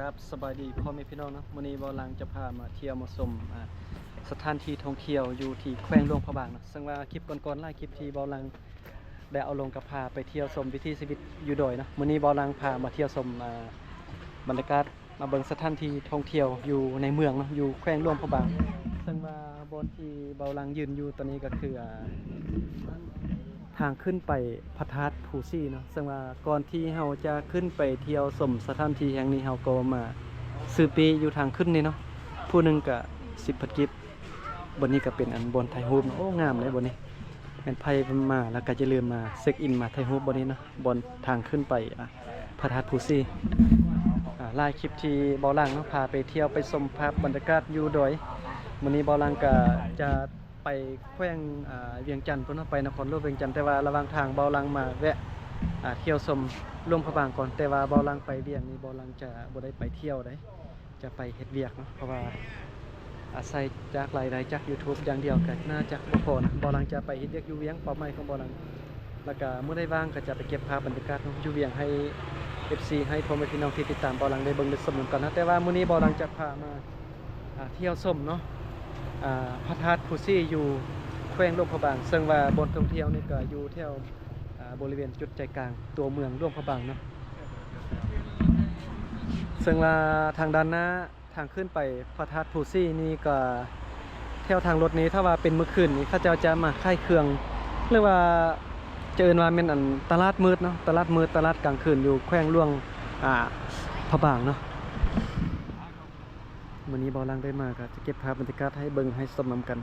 ຄັບ ສະບາຍດີພໍ່ແມ່ພີ່ນ້ອງເນາະ, ມື້ນີ້ເບົາຫຼັງຈະພາມາທ່ຽວມາຊົມ ອ່າ ສະຖານທີ່ທ່ອງທ່ຽວຢູ່ທີ່ແຂວງຫຼວງພະບາງເນາະ. ເຊິ່ງວ່າຄລິບກ່ອນໆ ຫຼາຍຄລິບທີ່ເບົາຫຼັງໄດ້ເອົາລົງ ກໍພາໄປທ່ຽວຊົມວິຖີຊີວິດຢູ່ດອຍເນາະ. ມື້ນີ້ເບົາຫຼັງພາມາທ່ຽວຊົມ ອ່າ ບັນຍາກາດ ມາເບິ່ງສະຖານທີ່ທ່ອງທ່ຽວຢູ່ໃນເມືອງເນາະ ຢູ່ແຂວງຫຼວງພະບາງ. ເຊິ່ງວ່າບ່ອນທີ່ເບົາຫຼັງຢືນຢູ່ຕອນນີ້ກໍຄື ອ່າ ທາງຂຶ້ນໄປພະທາດພູຊີເນາະ. ເຊິ່ງວ່າກ່ອນທີ່ເຮົາຈະຂຶ້ນໄປທ່ຽວຊົມສະຖານທີ່ແຫ່ງນີ້ ເຮົາກໍມາຊື້ປີ້ຢູ່ທາງຂຶ້ນນີ້ເນາະ, ຜູ້ໜຶ່ງກະສິບພັນກີບ. ບ່ອນນີ້ກໍເປັນອັນບ່ອນຖ່າຍຮູບເນາະ. ໂອ້ ງາມເດ້ບ່ອນນີ້. ແມ່ນໃຜມາແລ້ວກໍຢ່າລືມມາເຊັກອິນມາຖ່າຍຮູບບ່ອນນີ້ເນາະ, ບ່ອນທາງຂຶ້ນໄປ ອ່າ ພະທາດພູຊີ. ອ່າ ຫຼາຍຄລິບທີ່ເບົາຫຼັງເນາະ ພາໄປທ່ຽວໄປຊົມພາບບັນຍາກາດຢູ່ດອຍ. ມື້ນີ້ເບົາຫຼັງກໍຈະໄປແຂວງ ອ່າ ວຽງຈັນພຸ້ນເນາະ, ໄປນະຄອນຫຼວງວຽງຈັນ, ແຕ່ວ່າລະຫວ່າງທາງເບົາຫຼັງມາແວະ ອ່າ ທ່ຽວຊົມຫຼວງພະບາງກ່ອນ. ແຕ່ວ່າເບົາຫຼັງໄປວຽງນີ້ ເບົາຫຼັງຈະບໍ່ໄດ້ໄປທ່ຽວໃດ. ຈະໄປເຮັດວຽກເນາະ, ເພາະວ່າອາໄສຈາກລາຍໄດ້ຈາກ YouTube ຢ່າງດຽວກໍໜ້າຈະບໍ່ພໍນະ. ເບົາຫຼັງຈະໄປເຮັດວຽກຢູ່ວຽງ, ເປົ້າໝາຍຂອງເບົາຫຼັງ. ແລ້ວກໍມື້ໃດວ່າງກໍຈະໄປເກັບພາບບັນຍາກາດເນາະ ຢູ່ວຽງ ໃຫ້ ເອັຟຊີ ໃຫ້ພໍ່ແມ່ພີ່ນ້ອງທີ່ຕິດຕາມເບົາຫຼັງໄດ້ເບິ່ງໄດ້ຊົມນຳກັນເນາະ. ແຕ່ວ່າມື້ນີ້ເບົາຫຼັງຈະພາມາ ອ່າ ທ່ຽວຊົມເນາະ ອ່າ ພະທາດພູຊີຢູ່ແຂວງຫຼວງພະບາງ. ເຊິ່ງວ່າບ່ອນທ່ອງທ່ຽວນີ້ກໍຢູ່ແຖວ ອ່າ ບໍລິເວນຈຸດໃຈກາງຕົວເມືອງຫຼວງພະບາງເນາະ. ເຊິ່ງວ່າທາງດ້ານໜ້າ ທາງຂຶ້ນໄປພະທາດພູຊີນີ້ກໍ ແຖວທາງລົດນີ້ ຖ້າວ່າເປັນມື້ຄືນນີ້ ເຂົາເຈົ້າຈະມາຂາຍເຄື່ອງ ຫຼືວ່າຈະເອີ້ນວ່າແມ່ນອັນຕະຫຼາດມືດເນາະ, ຕະຫຼາດມືດ ຕະຫຼາດກາງຄືນຢູ່ແຂວງຫຼວງ ອ່າ ພະບາງເນາະ. ມື້ນີ້ເບົາຫຼັງໄດ້ມາກໍຈະເກັບພາບບັນຍາກາດໃຫ້ເບິ່ງໃຫ້ຊົມນຳກັນ.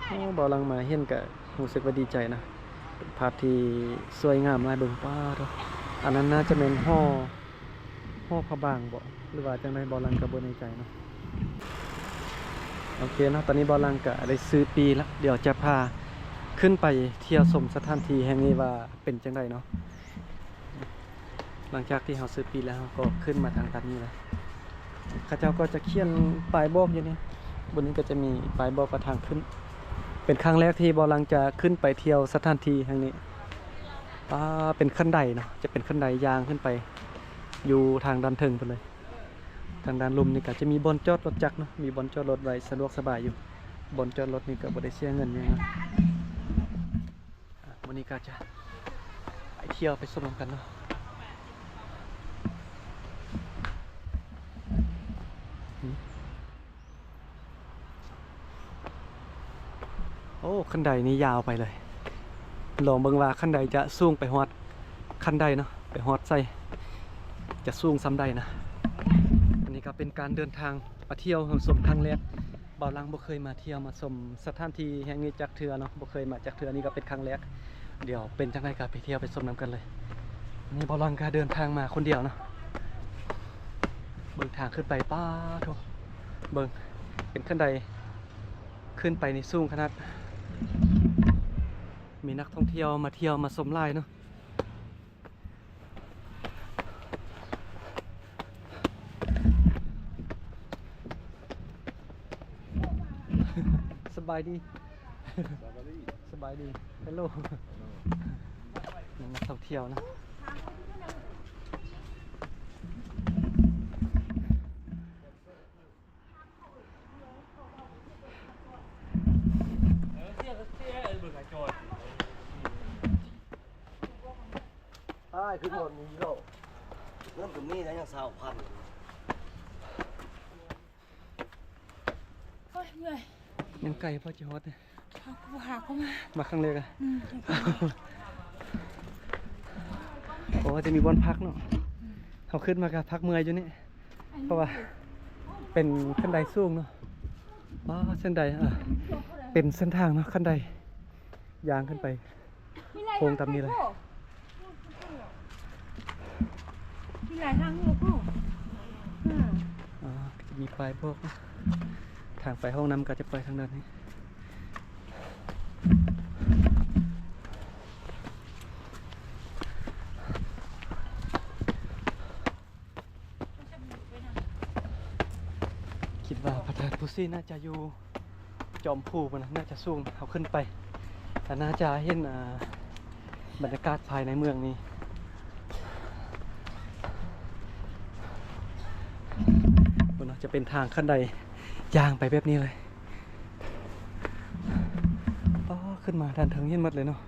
ໂອ້ ເບົາຫຼັງມາເຫັນກໍ ຮູ້ສຶກວ່າດີໃຈນະ, ເປັນພາບທີ່ສວຍງາມຫຼາຍ. ເບິ່ງ ປາໂທ້ ອັນນັ້ນໜ້າຈະແມ່ນຫໍ ຫໍພະບາງບໍ ຫຼືວ່າຈັ່ງໃດ ເບົາຫຼັງກໍບໍ່ແນ່ໃຈເນາະ. ໂອເຄເນາະ, ຕອນນີ້ເບົາຫຼັງກໍໄດ້ຊື້ປີ້ລະ, ດຽວຈະພາຂຶ້ນໄປທ່ຽວຊົມສະຖານທີ່ແຫ່ງນີ້ວ່າເປັນຈັ່ງໃດເນາະ. ຫຼັງຈາກທີ່ເຮົາຊື້ປີ້ແລ້ວ ເຮົາກໍຂຶ້ນມາທາງດ້ານນີ້ເລີຍ. ເຂົາເຈົ້າກໍຈະຂຽນປ້າຍບອກຢູ່ນີ້, ບ່ອນນີ້ກໍຈະມີປ້າຍບອກວ່າທາງຂຶ້ນ. ເປັນຄັ້ງແລກທີ່ເບົາຫຼັງຈະຂຶ້ນໄປທ່ຽວສະຖານທີ່ແຫ່ງນີ້. ປາ ເປັນຂັ້ນໄດເນາະ, ຈະເປັນຂັ້ນໄດຍ່າງຂຶ້ນໄປຢູ່ທາງດ້ານເທິງພຸ້ນເລີຍ. ທາງດ້ານລຸ່ມນີ້ກໍຈະມີບ່ອນຈອດລົດຈັກເນາະ, ມີບ່ອນຈອດລົດໄວ້ສະດວກສະບາຍຢູ່. ບ່ອນຈອດລົດນີ້ກໍບໍ່ໄດ້ເສຍເງິນຫຍັງເນາະ. ອ່ະ ມື້ນີ້ກໍຈະໄປທ່ຽວໄປຊົມນຳກັນເນາະ. ໂອ້ ຂັ້ນໄດນີ້ຍາວໄປເລີຍ. ລອງເບິ່ງວ່າຂັ້ນໄດຈະສູງໄປຮອດຂັ້ນໃດເນາະ, ໄປຮອດໃສ ຈະສູງສ່ຳໃດນະ. ອັນນີ້ກໍເປັນການເດີນທາງມາທ່ຽວຊົມຄັ້ງແລກ. ເບົາຫຼັງບໍ່ເຄີຍມາທ່ຽວມາຊົມສະຖານທີ່ແຫ່ງນີ້ຈັກເທື່ອເນາະ, ບໍ່ເຄີຍມາຈັກເທື່ອ, ນີ້ກໍເປັນຄັ້ງແລກ. ດຽວເປັນຈັ່ງໃດກໍໄປທ່ຽວໄປຊົມນຳກັນເລີຍ. ນີ້ເບົາຫຼັງກໍເດີນທາງມາຄົນດຽວເນາະ. ເບິ່ງທາງຂຶ້ນໄປ ປາໂທ້ ເບິ່ງ ເປັນຂັ້ນໄດຂຶ້ນໄປນີ້ສູງຂະໜາດ. ມີນັກທ່ອງທ່ຽວມາທ່ຽວມາຊົມຫຼາຍເນາະ. ສະບາຍດີ ສະບາຍດີ ສະບາຍດີ ເຮລໂລ ນັກທ່ອງທ່ຽວນະ. ອ້າຍ ຄືບໍ່ມີໂລ ເງິນກໍມີແລ້ວ ຍັງຊາວພັນ. ໂອ້ຍ ເມື່ອຍ. ຍັງໄກພໍຊິຮອດເດ້. ເຮົາກໍບໍ່ຫາເຂົ້າມາ ມາຄັ້ງແລກອະ. ອືມ ໂອ້ ຈະມີບ່ອນພັກເນາະ. ອືມ ເຮົາຂຶ້ນມາກໍພັກເມື່ອຍຢູ່ນີ້ ອັນນີ້ ເພາະວ່າເປັນຂັ້ນໄດສູງເນາະ. ວ້າ ເສັ້ນໄດ ອ່າ ເປັນເສັ້ນທາງເນາະ ຂັ້ນໄດ ຍ່າງຂຶ້ນໄປ ມີຫຼາຍ ໂຄ້ງຕາມນີ້ເລີຍ ມີຫຼາຍທາງຢູ່. ອ່າ ອ່າ ກໍຈະມີປ້າຍບອກ ທາງໄປຫ້ອງນ້ຳກໍຈະໄປທາງດ້ານນີ້. ຄິດວ່າພະທາດພູຊີໜ້າຈະຢູ່ຈອມພູພຸ້ນນະ, ໜ້າຈະສູງ. ເຮົາຂຶ້ນໄປ ແລະ ໜ້າຈະເຫັນ ອ່າ ບັນຍາກາດພາຍໃນເມືອງນີ້. ຈະເປັນທາງຂັ້ນໄດ ຍ່າງໄປແບບນີ້ເລີຍ. ອໍ ຂຶ້ນມາດ້ານເທິງເຫັນໝົດເລີຍເນາະ.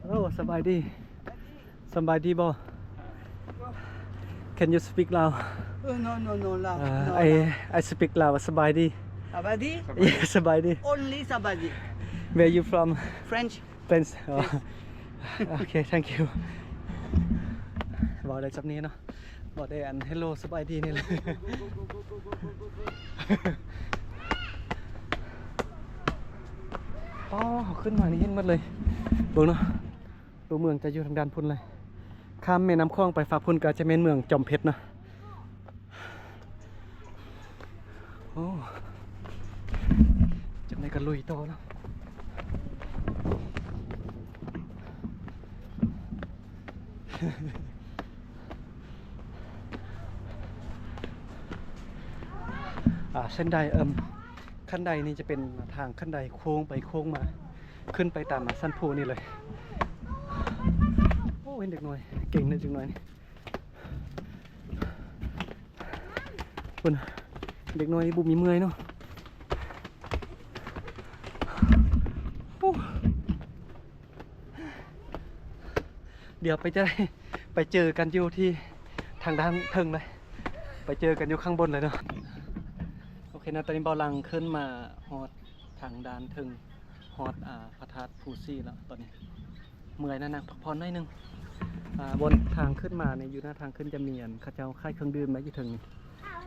ໂອ້ ສະບາຍດີ ສະບາຍດີບໍ່? Can you speak Lao? Uh, no, no, no, Lao. Uh, no, I, Lao. I speak Lao. ສະບາຍດີ Sabadi? Yeah, ສະບາຍດີ Only Sabadi. Where you from? French. Thanks. Oh. Yes. Okay, thank you. ເວົ້າໄດ້ສ່ຳນີ້ເນາະ ເວົ້າໄດ້ອັນ Hello ສະບາຍດີນີ້ແຫຼະ. ອໍ ເຮົາຂຶ້ນມານີ້ເຫັນໝົດເລີຍ ເບິ່ງເນາະ. ຕົວເມືອງຈະຢູ່ທາງດ້ານພຸ້ນເລີຍ ຂ້າມແມ່ນ້ຳຂອງໄປຝັ່ງພຸ້ນກໍຈະແມ່ນເມືອງຈອມເພັດເນາະ. ໂອ້ ຈັ່ງໃດກໍລຸຍຕໍ່ເນາະ. ອ່າ ເສັ້ນໄດ ເອີ່ມ ຂັ້ນໄດນີ້ຈະເປັນທາງຂັ້ນໄດໂຄ້ງໄປໂຄ້ງມາ ຂຶ້ນໄປຕາມຊັ້ນພູນີ້ເລີຍ. ໂອ້ ເຫັນເດັກນ້ອຍເກັ່ງເດ້ ເດັກນ້ອຍນີ້. ພຸ້ນ ເດັກນ້ອຍນີ້ບໍ່ມີເມື່ອຍເນາະ. ໂອ້ ດຽວໄປຈະໄດ້ ໄປເຈີກັນຢູ່ທີ່ທາງດ້ານເທິງເລີຍ ໄປເຈີກັນຢູ່ຂ້າງບົນເລີຍເນາະ. ໂອເຄເນາະ ຕອນນີ້ເບົາຫຼັງຂຶ້ນມາຮອດທາງດ້ານເທິງ ຮອດ ອ່າ ພະທາດພູຊີແລ້ວຕອນນີ້. ເມື່ອຍນະ ນັ່ງພັກຜ່ອນໜ້ອຍໜຶ່ງ. ອ່າ ບ່ອນທາງຂຶ້ນມານີ້ ຢູ່ໜ້າທາງຂຶ້ນຈະມີອັນເຂົາເຈົ້າຂາຍເຄື່ອງດື່ມໄວ້ຢູ່ເທິງນີ້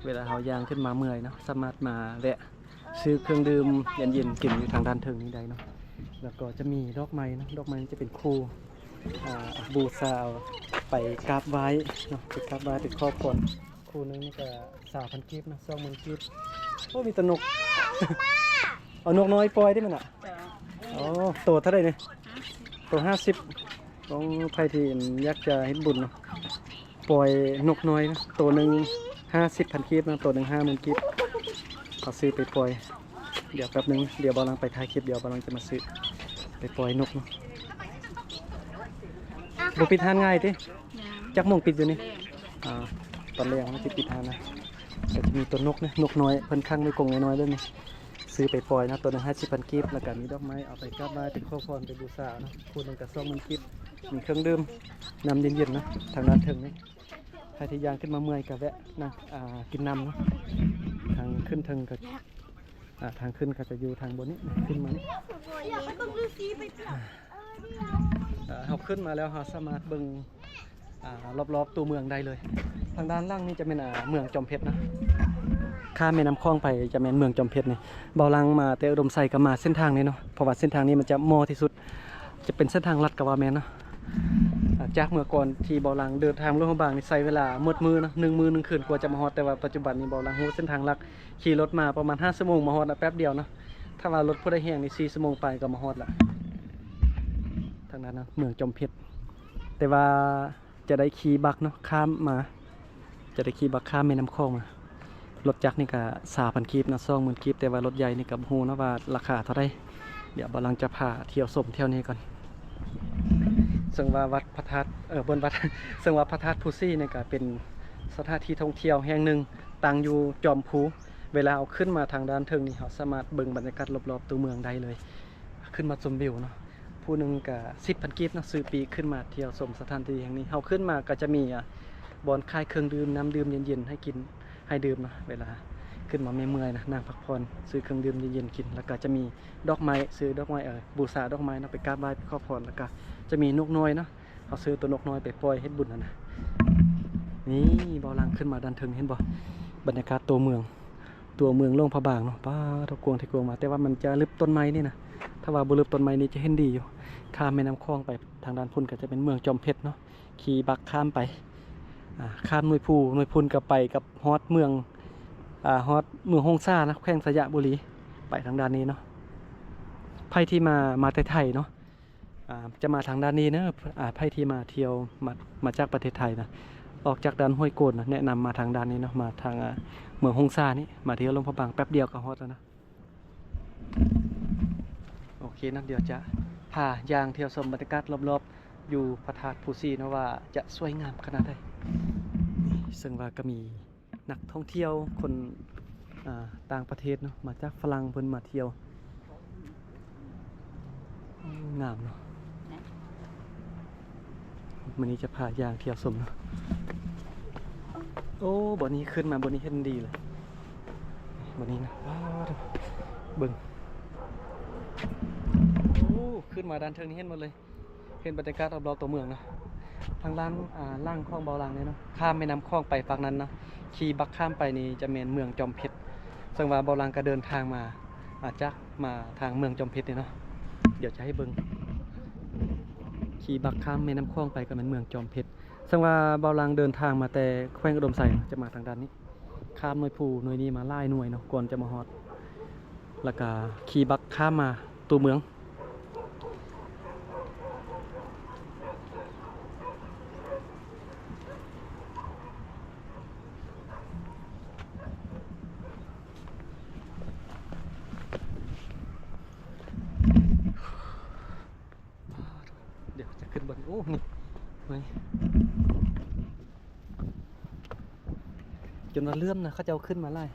ເວລາເຮົາຍ່າງຂຶ້ນມາເມື່ອຍເນາະ ສາມາດມາແວະຊື້ເຄື່ອງດື່ມເຢັນໆກິນຢູ່ທາງດ້ານເທິງນີ້ໄດ້ເນາະ. ແລ້ວກໍຈະມີດອກໄມ້ເນາະ ດອກໄມ້ນີ້ຈະເປັນຄູ່ ອ່າ ບູຊາ ໄປກາບໄຫວ້ເນາະ ໄປກາບໄຫວ້ ໄປຂໍພອນ. ຄູ່ໜຶ່ງນີ້ກໍຊາວພັນກີບເນາະ ສອງໝື່ນກີບ. ໂອ້ ມີແຕ່ນົກ ເອົານົກນ້ອຍປ່ອຍເດ້ແມ່ນນະ. ໂອ້ ໂຕເທົ່າໃດນີ້? ໂຕຫ້າສິບ. ໂອ້ ໃຜທີ່ຢາກຈະເຮັດບຸນເນາະ ປ່ອຍນົກນ້ອຍເນາະ ໂຕໜຶ່ງຫ້າສິບພັນກີບເນາະ ໂຕໜຶ່ງຫ້າໝື່ນກີບ. ເອົາຊື້ໄປປ່ອຍ ດຽວແປັບໜຶ່ງ ດຽວເບົາຫຼັງໄປຖ່າຍຄລິບ ດຽວເບົາຫຼັງຈະມາຊື້ໄປປ່ອຍນົກເນາະ. ບໍ່ປິດຮ້ານງ່າຍຕິ? ຍັງ. ຈັກໂມງປິດຢູ່ນີ້? ແລງ. ອ່າ ຕອນແລງເຮົາຊິປິດຮ້ານນະ. ກໍຈະມີຕົວນົກນະ ນົກນ້ອຍ ເພິ່ນຂັງໃນກົງນ້ອຍໆແບບນີ້ ຊື້ໄປປ່ອຍເນາະ ຕົວໜຶ່ງຫ້າສິບພັນກີບ. ແລ້ວກໍມີດອກໄມ້ເອົາໄປກາບໄຫວ້ ໄປຂໍພອນ ໄປບູຊາເນາະ ຄູ່ໜຶ່ງກໍສອງໝື່ນກີບ. ມີເຄື່ອງດື່ມ ນ້ຳເຢັນໆເນາະ ທາງດ້ານເທິງນີ້. ໃຜທີ່ຍ່າງຂຶ້ນມາເມື່ອຍກໍແວະນະ ອ່າ ກິນນ້ຳເນາະ. ທາງຂຶ້ນເທິງກໍ ອ່າ ທາງຂຶ້ນກໍຈະຢູ່ທາງບົນນີ້ ຂຶ້ນມານີ້. ອ່າ ເຮົາຂຶ້ນມາແລ້ວ ເຮົາສາມາດເບິ່ງ ອ່າ ລອບໆຕົວເມືອງໄດ້ເລີຍ. ທາງດ້ານຫຼັງນີ້ຈະແມ່ນ ອ່າ ເມືອງຈອມເພັດນະ ຂ້າມແມ່ນ້ຳຂອງໄປຈະແມ່ນເມືອງຈອມເພັດນີ້. ເບົາຫຼັງມາແຕ່ອຸດົມໄຊກໍມາເສັ້ນທາງນີ້ເນາະ ເພາະວ່າເສັ້ນທາງນີ້ມັນຈະເໝາະທີ່ສຸດ ຈະເປັນເສັ້ນທາງລັດກໍວ່າແມ່ນເນາະ. ອ່າ ຈາກເມື່ອກ່ອນທີ່ເບົາຫຼັງເດີນທາງຫຼວງພະບາງນີ້ໃຊ້ເວລາໝົດມື້ເນາະ ໜຶ່ງມື້ໜຶ່ງຄືນກວ່າຈະມາຮອດ ແຕ່ວ່າປັດຈຸບັນນີ້ເບົາຫຼັງຮູ້ເສັ້ນທາງລັດ ຂີ່ລົດມາແປັບມາຫ້າຊົ່ວໂມງມາຮອດແປັບດຽວເນາະ. ຖ້າວ່າລົດຜູ້ໃດແຮງນີ້ສີ່ຊົ່ວໂມງປາຍກໍມາຮອດລະ ທາງນັ້ນນະ ເມືອງຈອມເພັດ. ແຕ່ວ່າຈະໄດ້ຂີ່ບັກເນາະ ຂ້າມມາ ຈະໄດ້ຂີ່ບັກຂ້າມແມ່ນ້ຳຂອງມາ. ລົດຈັກນີ້ກະຊາວພັນກີບເນາະ ສອງໝື່ນກີບ. ແຕ່ວ່າລົດໃຫຍ່ນີ້ກະບໍ່ຮູ້ເນາະວ່າລາຄາເທົ່າໃດ. ດຽວເບົາຫຼັງຈະພາທ່ຽວຊົມແຖວນີ້ກ່ອນ ເຊິ່ງວ່າວັດພະທາດ ເອີ ບ່ອນວັດ ເຊິ່ງວ່າພະທາດພູຊີນີ້ກະເປັນສະຖານທີ່ທ່ອງທ່ຽວແຫ່ງໜຶ່ງ ຕັ້ງຢູ່ຈອມພູ. ເວລາເຮົາຂຶ້ນມາທາງດ້ານເທິງນີ້ ເຮົາສາມາດເບິ່ງບັນຍາກາດລອບໆຕົວເມືອງໄດ້ເລີຍ ຂຶ້ນມາຊົມວິວເນາະ. ຜູ້ໜຶ່ງກະສິບພັນກີບເນາະ ຊື້ປີ້ຂຶ້ນມາທ່ຽວຊົມສະຖານທີ່ແຫ່ງນີ້. ເຮົາຂຶ້ນມາກໍຈະມີ ອ່າ ບ່ອນຂາຍເຄື່ອງດື່ມ ນ້ຳດື່ມເຢັນໆໃຫ້ກິນໃຫ້ດື່ມເນາະ. ເວລາຂຶ້ນມາເມື່ອຍໆນະ ນັ່ງພັກຜ່ອນ ຊື້ເຄື່ອງດື່ມເຢັນໆກິນ. ແລ້ວກໍຈະມີດອກໄມ້ ຊື້ດອກໄມ້ ເອີ ບູຊາດອກໄມ້ເນາະ ໄປກາບໄຫວ້ ໄປຂໍພອນ. ແລ້ວກໍຈະມີນົກນ້ອຍເນາະ ເຮົາຊື້ຕົວນົກນ້ອຍໄປປ່ອຍເຮັດບຸນຫັ້ນນະ. ນີ້ ເບົາຫຼັງຂຶ້ນມາດ້ານເທິງ ເຫັນບໍ່ ບັນຍາກາດຕົວເມືອງ ຕົວເມືອງຫຼວງພະບາງເນາະ. ປາດ ກວ້າງແທ້ກວ້າງວ່າ ແຕ່ວ່າມັນຈະລຶບຕົ້ນໄມ້ນີ້ນະ. ຖ້າວ່າບໍ່ລຶບຕົ້ນໄມ້ນີ້ຈະເຫັນດີຢູ່. ຂ້າມແມ່ນ້ຳຂອງໄປທາງດ້ານພຸ້ນກໍຈະເປັນເມືອງຈອມເພັດເນາະ. ຂີ່ບັກຂ້າມໄປ ອ່າ ຂ້າມໜ່ວຍພູ ໜ່ວຍພຸ້ນກໍໄປກັບຮອດເມືອງ ອ່າ ຮອດເມືອງຫົງສານະ ແຂວງໄຊຍະບູລີ ໄປທາງດ້ານນີ້ເນາະ. ໃຜທີ່ມາ ມາແຕ່ໄທເນາະ ອ່າ ຈະມາທາງດ້ານນີ້ເນີ ອ່າ ໃຜທີ່ມາທ່ຽວ ມາ ມາຈາກປະເທດໄທນະ ອອກຈາກດ່ານຫ້ວຍໂກນນະ ແນະນຳມາທາງດ້ານນີ້ເນາະ ມາທາງ ອ່າ ເມືອງຫົງສານີ້ ມາທ່ຽວຫຼວງພະບາງແປັບດຽວກໍຮອດແລ້ວນະ. ໂອເຄເນາະ ດຽວຈະພາຍ່າງທ່ຽວຊົມບັນຍາກາດລອບໆ ຢູ່ພະທາດພູຊີເນາະ ວ່າຈະສວຍງາມຂະໜາດໃດ. ນີ້ ເຊິ່ງວ່າກໍມີ ນັກທ່ອງທ່ຽວຄົນ ອ່າ ຕ່າງປະເທດເນາະ ມາຈາກຝຣັ່ງເພິ່ນມາທ່ຽວ. ໂອ້ ງາມເນາະ ມື້ນີ້ຈະພາຍ່າງທ່ຽວຊົມເນາະ. ໂອ້ ບ່ອນນີ້ຂຶ້ນມາ ບ່ອນນີ້ເຫັນດີເລີຍ ບ່ອນນີ້ນະ. ວ້າວ ເບິ່ງ ໂອ້ ຂຶ້ນມາດ້ານເທິງນີ້ເຫັນໝົດເລີຍ. ເຫັນບັນຍາກາດຮອບໆຕົວເມືອງເນາະ ທາງດ້ານ ອ່າ ຫຼັງຂອງເບົາຫຼັງນີ້ເນາະ ຂ້າມແມ່ນ້ຳຂອງໄປຝັ່ງນັ້ນເນາະ ຂີ່ບັກຂ້າມໄປນີ້ຈະແມ່ນເມືອງຈອມເພັດ. ເຊິ່ງວ່າເບົາຫຼັງກໍເດີນທາງມາ ອາ ຈາກ ມາທາງເມືອງຈອມເພັດນີ້ເນາະ. ດຽວຈະໃຫ້ເບິ່ງ ຂີ່ບັກຂ້າມແມ່ນ້ຳຂອງໄປກໍແມ່ນເມືອງຈອມເພັດ. ເຊິ່ງວ່າເບົາຫຼັງເດີນທາງມາແຕ່ແຂວງອຸດົມໄຊເນາະ ຈະມາທາງດ້ານນີ້ ຂ້າມໜ່ວຍພູໜ່ວຍນີ້ມາຫຼາຍໜ່ວຍເນາະ ກ່ອນຈະມາຮອດ ແລ້ວກະຂີ່ບັກຂ້າມມາຕົວເມືອງ. ດຽວຈະຂຶ້ນເບິ່ງ ໂອ້ ນີ້ ນີ້ ຈົນວ່າເລື່ອມນະ ເຂົາເຈົ້າຂຶ້ນມາຫຼາຍ.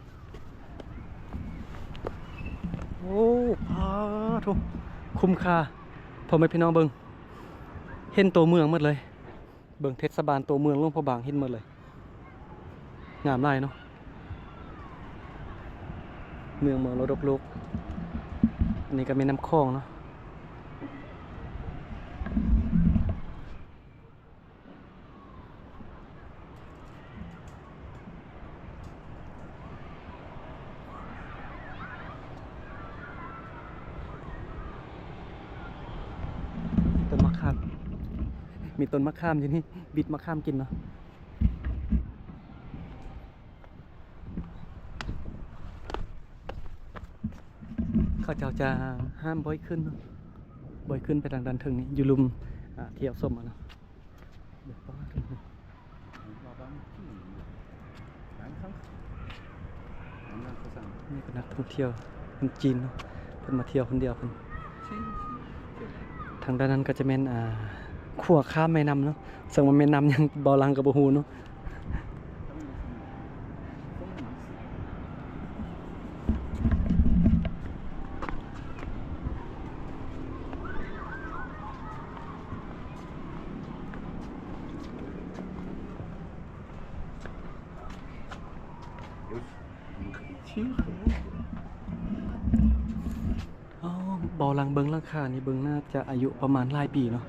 ໂອ້ ປາໂທ້ ຄຸ້ມຄ່າ ພໍ່ແມ່ພີ່ນ້ອງເບິ່ງ ເຫັນຕົວເມືອງໝົດເລີຍ. ເບິ່ງເທດສະບານຕົວເມືອງຫຼວງພະບາງເຫັນໝົດເລີຍ ງາມຫຼາຍເນາະ ເມືອງມໍລະດົກໂລກ. ອັນນີ້ກໍແມ່ນ້ຳຂອງເນາະ. ຕົ້ນມະຂາມ ມີຕົ້ນມະຂາມຢູ່ນີ້ ບິດມະຂາມກິນເນາະ. ເຂົາເຈົ້າຈະຫ້າມບໍ່ໃຫ້ຂຶ້ນເນາະ ບໍ່ໃຫ້ຂຶ້ນໄປທາງດ້ານເທິງນີ້ ຢູ່ລຸ່ມ ອ່າ ທ່ຽວຊົມຫັ້ນເນາະ. ນີ້ກໍນັກທ່ອງທ່ຽວຄົນຈີນເນາະ ເພິ່ນມາທ່ຽວຄົນດຽວເພິ່ນ. ທາງດ້ານນັ້ນກໍຈະແມ່ນ ອ່າ ຂົວຂ້າມແມ່ນ້ຳເນາະ ເຊິ່ງວ່າແມ່ນ້ຳຫຍັງ ເບົາຫຼັງກໍບໍ່ຮູ້ເນາະ. ອໍ ເບົາຫຼັງເບິ່ງຫຼັງຄານີ້ ເບິ່ງໜ້າຈະອາຍຸປະມານຫຼາຍປີເນາະ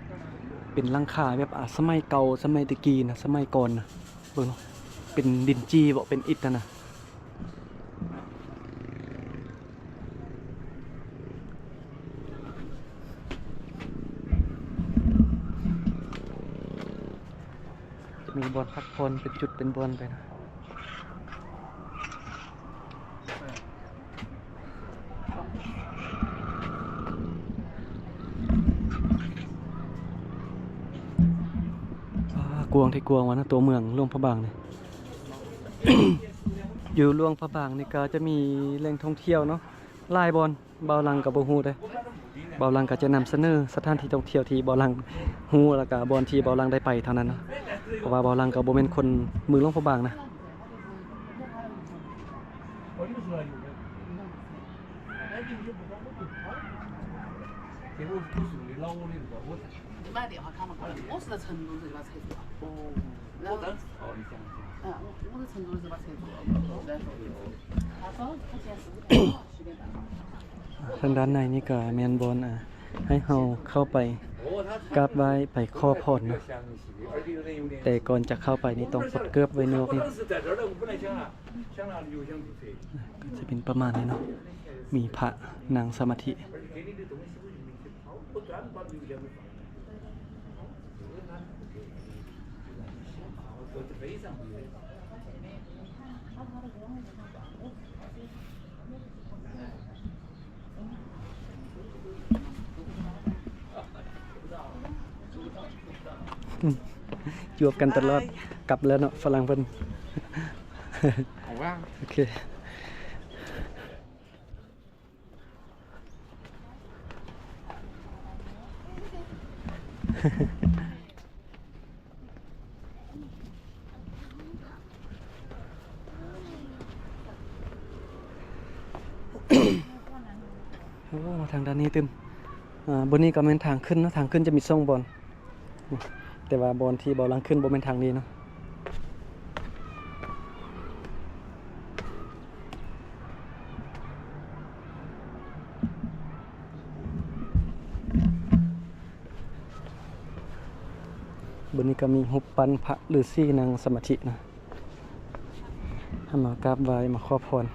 ເປັນຫຼັງຄາແບບ ອ່າ ສະໄໝເກົ່າ ສະໄໝແຕ່ກີ້ນະ ສະໄໝກ່ອນນະ. ເບິ່ງເນາະ ເປັນດິນຈີ່ບໍ ເປັນອິດຫັ້ນນະ. ມີບ່ອນພັກຜ່ອນເປັນຈຸດເປັນບ່ອນໄປນະ. ວ້າ ກວ້າງແທ້ກວ້າງວ່ານະ ຕົວເມືອງຫຼວງພະບາງນີ້. ຢູ່ຫຼວງພະບາງນີ້ກໍຈະມີແຫຼ່ງທ່ອງທ່ຽວເນາະ ຫຼາຍບ່ອນ. ເບົາຫຼັງກໍບໍ່ຮູ້ເດ້ ເບົາຫຼັງກໍຈະນຳສະເໜີສະຖານທີ່ທ່ອງທ່ຽວທີ່ເບົາຫຼັງຮູ້ ແລ້ວກໍບ່ອນທີ່ເບົາຫຼັງໄດ້ໄປເທົ່ານັ້ນເນາະ ເພາະວ່າເບົາຫຼັງກໍບໍ່ແມ່ນຄົນເມືອງຫຼວງພະບາງນະ. ທາງດ້ານໃນນີ້ກໍແມ່ນບ່ອນ ອ່າ ໃຫ້ເຮົາເຂົ້າໄປກາບໄຫວ້ໄປຂໍພອນເນາະ ແຕ່ກ່ອນຈະເຂົ້າໄປນີ້ຕ້ອງປົດເກີບໄວ້ນອກນີ້ ກໍຈະເປັນປະມານນີ້ເນາະ ມີພະນັ່ງສະມາທິ. ເ ຈວບກັນຕະຫຼອດ. ກັບແລ້ວເນາະ ຝຣັ່ງເພິ່ນ. ເອົາວ່າ ໂອເຄ. ໂອ້ ທາງດ້ານນີ້ຕື່ມ. ອ່າ ບ່ອນນີ້ກໍແມ່ນທາງຂຶ້ນເນາະ, ທາງຂຶ້ນຈະມີສອງບ່ອນ. ແຕ່ວ່າບ່ອນທີ່ເບົາຫຼັງຂຶ້ນບໍ່ແມ່ນທາງນີ້ເນາະ. ບ່ອນນີ້ກໍມີຮູບປັ້ນພະລືສີນັ່ງສະມາທິນະ. ເຮົາມາກາບໄຫວ້ ມາຂໍພອນ.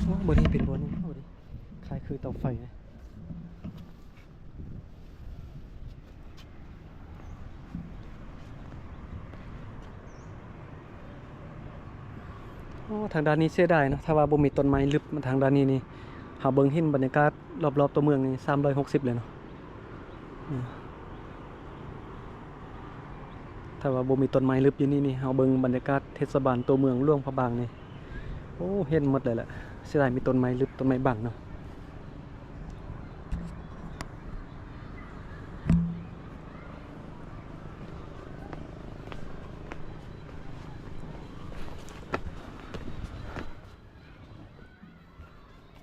ໂອ້ ບ່ອນນີ້ເປັນບ່ອນໜຶ່ງ ໂອ້ ນີ້ ຄ້າຍຄືເຕົາໄຟເດ. ໂອ້ ທາງດ້ານນີ້ເສຍດາຍເນາະ, ຖ້າວ່າບໍ່ມີຕົ້ນໄມ້ລຶບມາທາງດ້ານນີ້ນີ້ ເຮົາເບິ່ງເຫັນບັນຍາກາດລອບໆຕົວເມືອງນີ້ສາມຮ້ອຍຫົກສິບເລີຍເນາະ. ອືມ ຖ້າວ່າບໍ່ມີຕົ້ນໄມ້ລຶບຢູ່ນີ້ນີ້ ເຮົາເບິ່ງບັນຍາກາດເທດສະບານຕົວເມືອງຫຼວງພະບາງນີ້ ໂອ້ ເຫັນໝົດເລີຍແຫຼະ. ເສຍດາຍມີຕົ້ນໄມ້ລຶບ ຕົ້ນໄມ້ບັງເນາະ.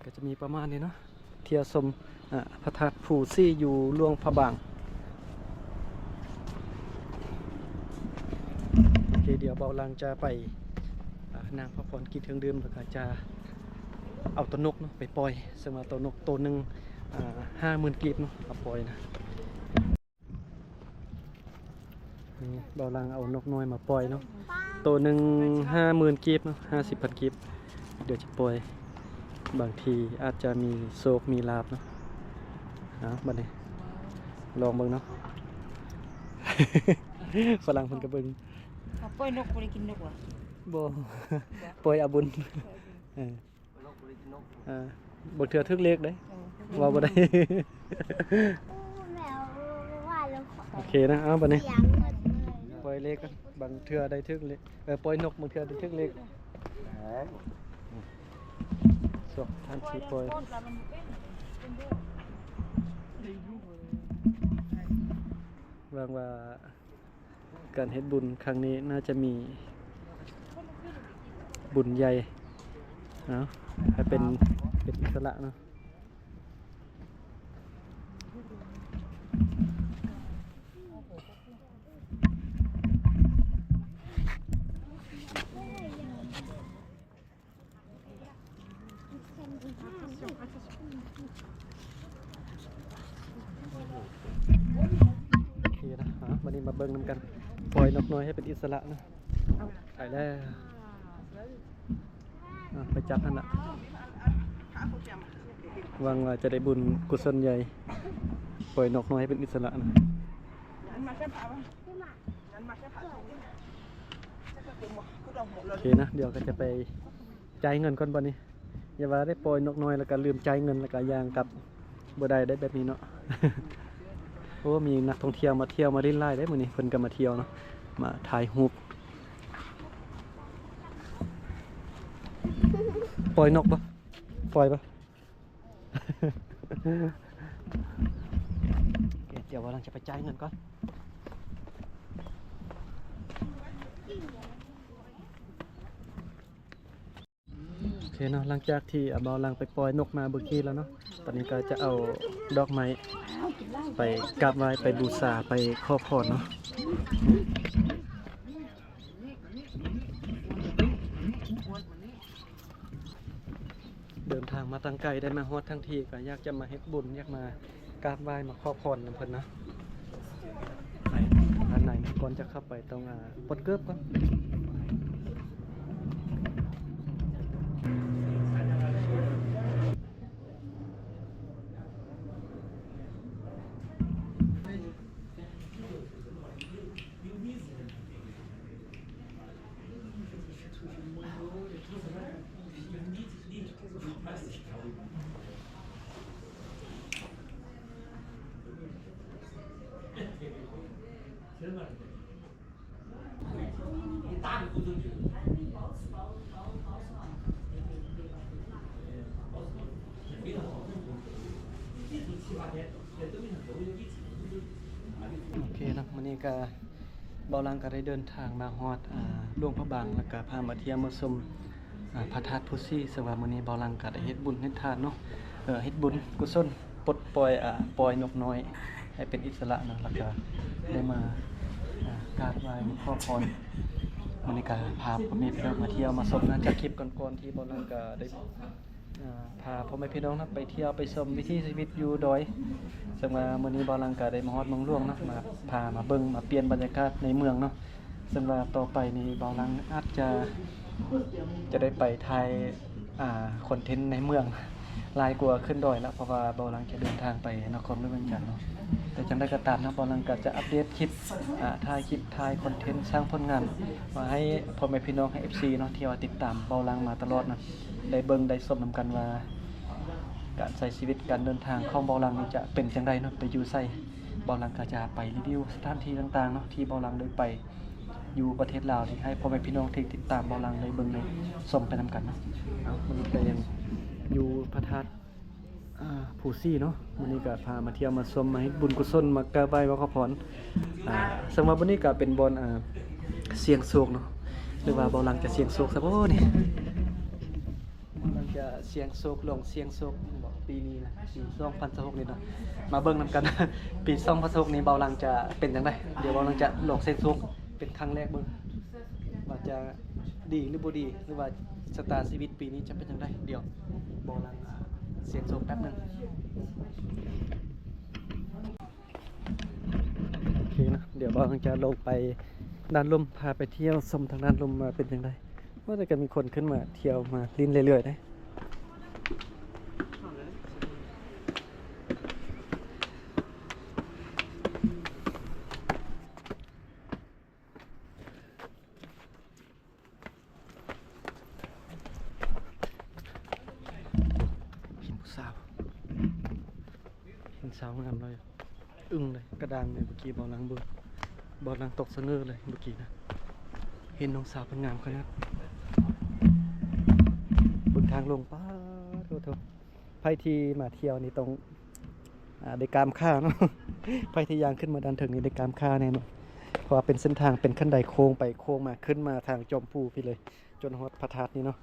ກໍຈະມີປະມານນີ້ເນາະ, ທ່ຽວຊົມ ອາ ພະທາດພູສີຢູ່ຫຼວງພະບາງ. ໂອເຄ ດຽວເບົາຫຼັງຈະໄປ ອາ ນັ່ງພັກຜ່ອນ ກິນເຄື່ອງດື່ມ ແລ້ວກໍຈະເອົາໂຕນົກເນາະໄປປ່ອຍ, ເຊິ່ງວ່າໂຕນົກໂຕໜຶ່ງ ອາ ຫ້າໝື່ນກີບເນາະ ເອົາປ່ອຍນະ. ນີ້ ເບົາຫຼັງເອົານົກນ້ອຍມາປ່ອຍເນາະ, ໂຕໜຶ່ງຫ້າໝື່ນກີບເນາະ, ຫ້າສິບພັນກີບ. ດຽວຈະປ່ອຍ ບາງທີອາດຈະມີໂຊກມີລາບເນາະ. ເອົາ ບັດນີ້ລອງເບິ່ງເນາະ, ຝຣັ່ງເພິ່ນກໍເບິ່ງ. ເອົາປ່ອຍນົກ ບໍ່ໄດ້ກິນນົກຫວາ? ບໍ່ ປ່ອຍເອົາບຸນ. ເອີ ອ່າ ບາງເທື່ອຖືກເລກເດ້. ເອີ ເວົ້າບໍ່ໄດ້. ໂອເຄນະ. ເອົາ ບັດນີ້ປ່ອຍເລກກັນ, ບາງເທື່ອໄດ້ຖືກເລກ. ເອີ ປ່ອຍນົກ ບາງເທື່ອໄດ້ຖືກເລກ. ຊ່ວງທາງທີ່ປ່ອຍ ຫວັງວ່າ ການເຮັດບຸນຄັ້ງນີ້ໜ້າຈະມີບຸນໃຫຍ່ເນາະ, ໃຫ້ເປັນ ເປັນອິດສະຫຼະເນາະ. ໂອເຄນະ, ອ່າ ບັດນີ້ມາເບິ່ງນຳກັນ, ປ່ອຍນົກນ້ອຍໃຫ້ເປັນອິດສະຫຼະນະ. ໄປແລ້ວ, ອ່າ ໄປຈັບຫັ້ນລະ. ຫວັງວ່າຈະໄດ້ບຸນກຸສົນໃຫຍ່, ປ່ອຍນົກນ້ອຍໃຫ້ເປັນອິດສະຫຼະນະ. ໂອເຄນະ, ດຽວກໍຈະໄປ ຈ່າຍເງິນກ່ອນບັດນີ້. ຢ່າວ່າໄດ້ປ່ອຍນົກນ້ອຍແລ້ວກໍລືມຈ່າຍເງິນ ແລ້ວກໍຍ່າງກັບບໍ່ໄດ້ເດ້ ແບບນີ້ເນາະ. ໂອ້ ມີນັກທ່ອງທ່ຽວມາທ່ຽວມາຫຼິ້ນຫຼາຍເດ້ມື້ນີ້, ເພິ່ນກໍມາທ່ຽວເນາະ, ມາຖ່າຍຮູບ. ປ່ອຍນົກບໍ່? ປ່ອຍບໍ່? ໂອເຄ, ດຽວວ່າຫຼັງຈະໄປຈ່າຍເງິນກ່ອນ. ໂອເຄເນາະ, ຫຼັງຈາກທີ່ ອາ ບ່າວຫຼັງໄປປ່ອຍນົກມາເມື່ອກີ້ແລ້ວເນາະ, ຕອນນີ້ກໍຈະເອົາດອກໄມ້ໄປກາບໄຫວ້ ໄປບູຊາ ໄປຂໍພອນເນາະ. ເດີນທາງມາຕັ້ງໄກ ໄດ້ມາຮອດທັງທີ ກໍຢາກຈະມາເຮັດບຸນ, ຢາກມາກາບໄຫວ້ ມາຂໍພອນນຳເພິ່ນນະ. ໄປທາງໃນ ກ່ອນຈະເຂົ້າໄປຕ້ອງ ອາ ປົດເກີບກ່ອນ. ໂ ໂອເຄເນາະ ມື້ນີ້ກະ ເບົາຫຼັງກະໄດ້ເດີນທາງມາຮອດ ອາ ຫຼວງພະບາງ ແລ້ວກະພາມາທ່ຽວມາຊົມ ອາ ພະທາດພູຊີ ເຊິ່ງວ່າມື້ນີ້ເບົາຫຼັງກະໄດ້ເຮັດບຸນເຮັດທານເນາະ ເອີ ເຮັດບຸນກຸສົນ ປົດປ່ອຍ ອາ ປ່ອຍນົກນ້ອຍໃຫ້ເປັນອິດສະຫຼະເນາະ ແລ້ວກະໄດ້ມາ ອາ ກາບໄຫວ້ຂໍພອນ. ມື້ນີ້ກະພາພໍ່ແມ່ພີ່ນ້ອງມາທ່ຽວມາຊົມນະ ຈາກຄລິບກ່ອນໆ ທີ່ເບົາຫຼັງກະໄດ້ ອາ ພາພໍ່ແມ່ພີ່ນ້ອງເນາະ ໄປທ່ຽວໄປຊົມວິຖີຊີວິດຢູ່ດອຍ ເຊິ່ງວ່າມື້ນີ້ເບົາຫຼັງກະໄດ້ມາຮອດເມືອງຫຼວງເນາະ ມາ ພາມາເບິ່ງມາປ່ຽນບັນຍາກາດໃນເມືອງເນາະ ເຊິ່ງວ່າຕໍ່ໄປນີ້ເບົາຫຼັງອາດຈະ ຈະໄດ້ໄປຖ່າຍ ອາ ຄອນເທັນໃນເມືອງຫຼາຍກວ່າຂຶ້ນດອຍລະ ເພາະວ່າເບົາຫຼັງຈະເດີນທາງໄປນະຄອນຫຼວງວຽງຈັນເນາະ. ແຕ່ຈັ່ງໃດກໍຕາມເນາະ ເບົາຫຼັງກໍຈະອັບເດດຄລິບ ອາ ຖ່າຍຄລິບ ຖ່າຍຄອນເທັນ ສ້າງຜົນງານ ມາໃຫ້ພໍ່ແມ່ພີ່ນ້ອງ ໃຫ້ ເອັຟຊີ ເນາະ ທີ່ວ່າຕິດຕາມເບົາຫຼັງມາຕະຫຼອດນະ ໄດ້ເບິ່ງໄດ້ຊົມນຳກັນວ່າ ການໃຊ້ຊີວິດ ການເດີນທາງຂອງເບົາຫຼັງນີ້ຈະເປັນຈັ່ງໃດເນາະ ໄປຢູ່ໃສ. ເບົາຫຼັງກໍຈະໄປຣີວິວສະຖານທີ່ຕ່າງໆເນາະ ທີ່ເບົາຫຼັງໄດ້ໄປຢູ່ປະເທດລາວນີ້ ໃຫ້ພໍ່ແມ່ພີ່ນ້ອງທີ່ຕິດຕາມເບົາຫຼັງໄດ້ເບິ່ງໄດ້ຊົມໄປນຳກັນເນາະ. ເອົາ ມື້ນີ້ກໍຍັງຢູ່ພະທາດ ອາ ພູຊີເນາະ ມື້ນີ້ກໍພາມາທ່ຽວມາຊົມ ມາເຮັດບຸນກຸສົນ ມາກາບໄຫວ້ຂໍພອນ. ອາ ເຊິ່ງວ່າບ່ອນນີ້ກໍເປັນບ່ອນ ອາ ສ່ຽງໂຊກເນາະ ຫຼືວ່າເບົາຫຼັງຈະສ່ຽງໂຊກຊະບໍ່ນີ້? ເຮົາຈະສ່ຽງໂຊກ ລອງສ່ຽງໂຊກບໍ ປີນີ້ນະ ປີສອງພັນຊາວຫົກນີ້ເນາະ ມາເບິ່ງນຳກັນ ປີສອງພັນຊາວຫົກນີ້ເບົາຫຼັງຈະເປັນຈັ່ງໃດ. ດຽວເບົາຫຼັງຈະລອງສ່ຽງໂຊກເປັນຄັ້ງແລກເບິ່ງ ວ່າຈະດີຫຼືບໍ່ດີ ຫຼືວ່າຊະຕາຊີວິດປີນີ້ຈະເປັນຈັ່ງໃດ. ດຽວເບົາຫຼັງສ່ຽງໂຊກແປັບໜຶ່ງ. ໂອເຄນະ ດຽວເບົາຫຼັງຈະລົງໄປດ້ານລຸ່ມ ພາໄປທ່ຽວຊົມທາງດ້ານລຸ່ມວ່າເປັນຈັ່ງໃດ. ວ່າແຕ່ກໍມີຄົນຂຶ້ນມາທ່ຽວມາຫຼິ້ນເລື້ອຍໆເດ້. ເຫັນຜູ້ສາວ ເຫັນສາວງາມເລີຍ ອຶ້ງເລີຍ ກະດ້າງເລີຍ. ເມື່ອກີ້ເບົາຫຼັງເບິ່ງ ເບົາຫຼັງຕົກສະເຫງີເລີຍເມື່ອກີ້ນະ ເຫັນນ້ອງສາວເພິ່ນງາມຂະໜາດ. ເບິ່ງທາງລົງ ປາດໂທ້ ໃຜທີ່ມາທ່ຽວນີ້ຕ້ອງ ອາ ໄດ້ກ້າມຂາເນາະ ໃຜທີ່ຍ່າງຂຶ້ນມາດ້ານເທິງນີ້ໄດ້ກ້າມຂາແນ່ນອນ ເພາະວ່າເປັນເສັ້ນທາງ ເປັນຄັນໄດໂຄ້ງໄປໂຄ້ງມາ ຂຶ້ນມາທາງຈອມພູພີ້ເລີຍ ຈົນຮອດພະທາດນີ້ເນາະ.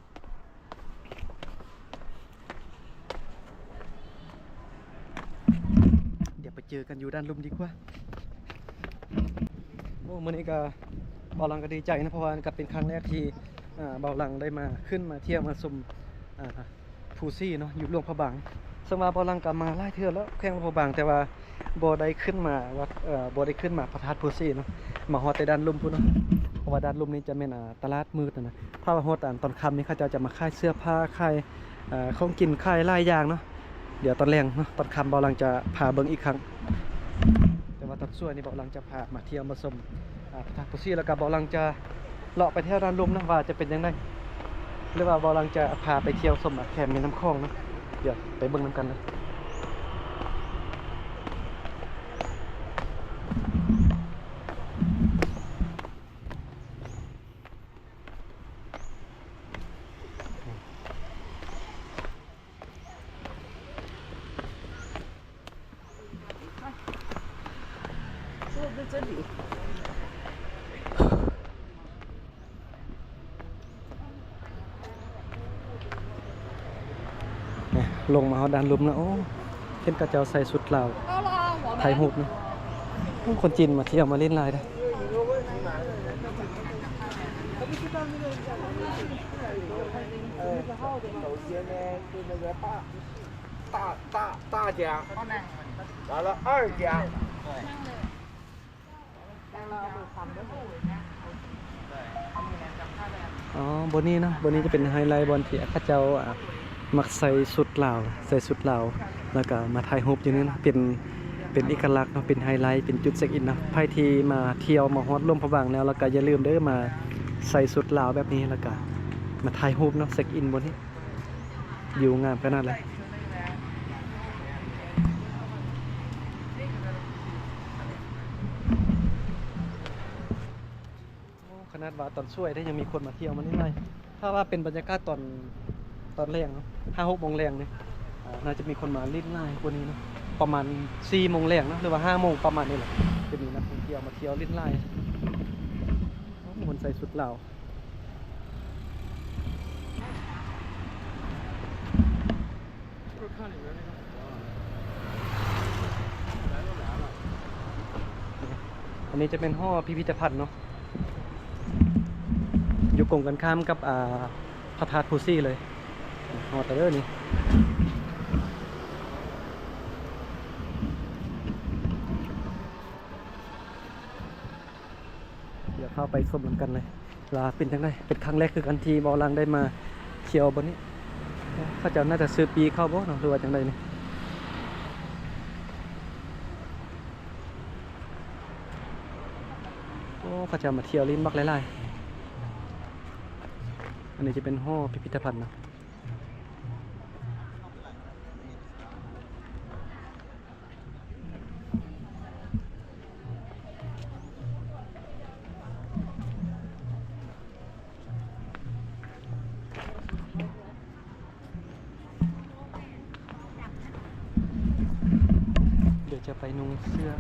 ດຽວໄປເຈີກັນຢູ່ດ້ານລຸ່ມດີກວ່າ. ໂອ້ ມື້ນີ້ກະ ເບົາຫຼັງກະດີໃຈນະ ເພາະວ່າກະເປັນຄັ້ງແລກທີ່ ອາ ເບົາຫຼັງໄດ້ມາ ຂຶ້ນມາທ່ຽວມາຊົມ ອາ ພູຊີເນາະ ຢູ່ຫຼວງພະບາງ. ເຊິ່ງວ່າເບົາຫຼັງກະມາຫຼາຍເທື່ອແລ້ວ ແຂວງຫຼວງພະບາງ ແຕ່ວ່າບໍ່ໄດ້ຂຶ້ນມາວັດ ເອີ ບໍ່ໄດ້ຂຶ້ນມາພະທາດພູຊີເນາະ ມາຮອດແຕ່ດ້ານລຸ່ມພຸ້ນເນາະ ເພາະວ່າດ້ານລຸ່ມນີ້ຈະແມ່ນ ອາ ຕະຫຼາດມືດຫັ້ນນະ. ຖ້າວ່າຮອດຕອນຄ່ຳນີ້ ເຂົາເຈົ້າຈະມາຂາຍເສື້ອຜ້າ ຂາຍ ເອີ ຂອງກິນ ຂາຍຫຼາຍຢ່າງເນາະ. ດຽວຕອນແລງເນາະ ຕອນຄ່ຳເບົາຫຼັງຈະພາເບິ່ງອີກຄັ້ງ ແຕ່ວ່າຕອນສວຍນີ້ເບົາຫຼັງຈະພາມາທ່ຽວມາຊົມ ອາ ພະທາດພູຊີ ແລ້ວກະເບົາຫຼັງຈະເລາະໄປແຖວດ້ານລຸ່ມນະ ວ່າຈະເປັນຈັ່ງໃດ ຫຼືວ່າເບົາຫຼັງຈະພາໄປທ່ຽວຊົມແຄມແມ່ນ້ຳຂອງນະ. ດຽວໄປເບິ່ງນຳກັນເລີຍ. ລົງມາຮອດດ້ານລຸ່ມແລ້ວ ໂອ້ ເຫັນເຂົາເຈົ້າໃສ່ຊຸດລາວ ຖ່າຍຮູບນະ. ໂອ້ ຄົນຈີນມາທ່ຽວມາຫຼິ້ນຫຼາຍເດ້. ອໍ ບ່ອນນີ້ເນາະ ບ່ອນນີ້ຈະເປັນໄຮໄລ ບ່ອນທີ່ເຂົາເຈົ້າ ອາ ມັກໃສ່ຊຸດລາວ ໃສ່ຊຸດລາວ ແລ້ວກະມາຖ່າຍຮູບຢູ່ນີ້ນະ ເປັນ ເປັນເອກະລັກເນາະ ເປັນໄຮໄລ ເປັນຈຸດເຊັກອິນເນາະ. ໃຜທີ່ມາທ່ຽວມາຮອດຫຼວງພະບາງແລ້ວ ແລ້ວກະຢ່າລືມເດີ ມາໃສ່ຊຸດລາວແບບນີ້ ແລ້ວກະມາຖ່າຍຮູບເນາະ ເຊັກອິນບ່ອນນີ້. ວິວງາມຂະໜາດເລີຍ. ຂະໜາດວ່າຕອນສວຍໄດ້ ຍັງມີຄົນມາທ່ຽວມາຫຼິ້ນຫຼາຍ. ຖ້າວ່າເປັນບັນຍາກາດຕອນ ຕອນແລງເນາະ ຫ້າຫົກໂມງແລງນີ້ ອ່າ ໜ້າຈະມີຄົນມາຫຼິ້ນຫຼາຍກວ່ານີ້ເນາະ. ປະມານສີ່ໂມງແລງເນາະ ຫຼືວ່າຫ້າໂມງປະມານນີ້ແຫຼະ ຈະມີນັກທ່ອງທ່ຽວມາທ່ຽວຫຼິ້ນຫຼາຍ. ໂອ້ ຄົນໃສ່ຊຸດລາວ. ອັນນີ້ຈະເປັນຫໍພິພິທະພັນເນາະ ຢູ່ກົງກັນຂ້າມກັບ ອ່າ ພະທາດພູຊີເລີຍ. ຮອດແລ້ວເດີນີ້ ດຽວເຂົ້າໄປຊົມນຳກັນເລີຍວ່າເປັນຈັ່ງໃດ. ເປັນຄັ້ງແລກຄືກັນທີ່ບ່າວຫຼັງໄດ້ມາທ່ຽວບ່ອນນີ້. ເຂົາເຈົ້າໜ້າຈະຊື້ປີ້ເຂົ້າບໍ່ເນາະ ຫຼືວ່າຈັ່ງໃດນີ້. ໂອ້ ເຂົາເຈົ້າມາທ່ຽວຫຼິ້ນບັກຫຼາຍໆ. ອັນນີ້ຈະເປັນຫໍພິພິທະພັນເນາະ. ດຽວຈະໄປນຸ່ງເສື້ອ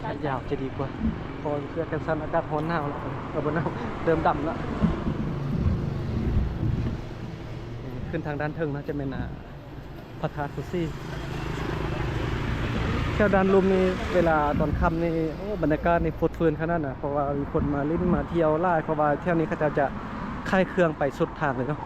ແຂນຍາວຈະດີກວ່າ ເພາະເສື້ອແຂນສັ້ນອາກາດຮ້ອນໜາວແລ້ວ ເອີ ບໍ່ໜາວ ເລີ່ມດຳແລ້ວ. ຂຶ້ນທາງດ້ານເທິງເນາະ ຈະແມ່ນ ອ່າ ພະທາດພູຊີ. ແຖວດ້ານລຸ່ມນີ້ ເວລາຕອນຄ່ຳນີ້ ໂອ້ ບັນຍາກາດນີ້ຟົດຟື້ນຂະໜາດນະ ເພາະວ່າມີຄົນມາຫຼິ້ນມາທ່ຽວຫຼາຍ ເພາະວ່າແຖວນີ້ເຂົາເຈົ້າຈະຂາຍເຄື່ອງໄປສຸດທາງເລີຍເນາະ.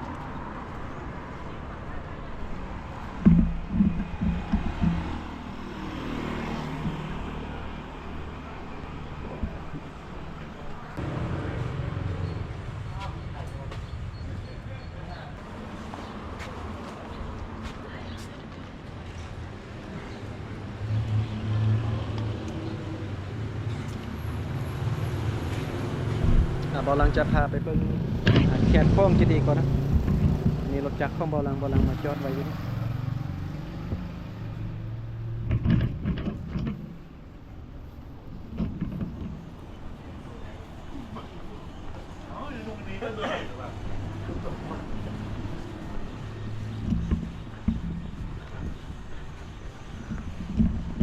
ອ່າ ບ່າວຫຼັງຈະພາໄປເບິ່ງ ອ່າ ແຄມຂອງຈະດີກ່ອນນະ. ນີ້ລົດຈັກຂອງບ່າວຫຼັງ ບ່າວຫຼັງມາຈອດໄວ້ຢູ່ນີ້.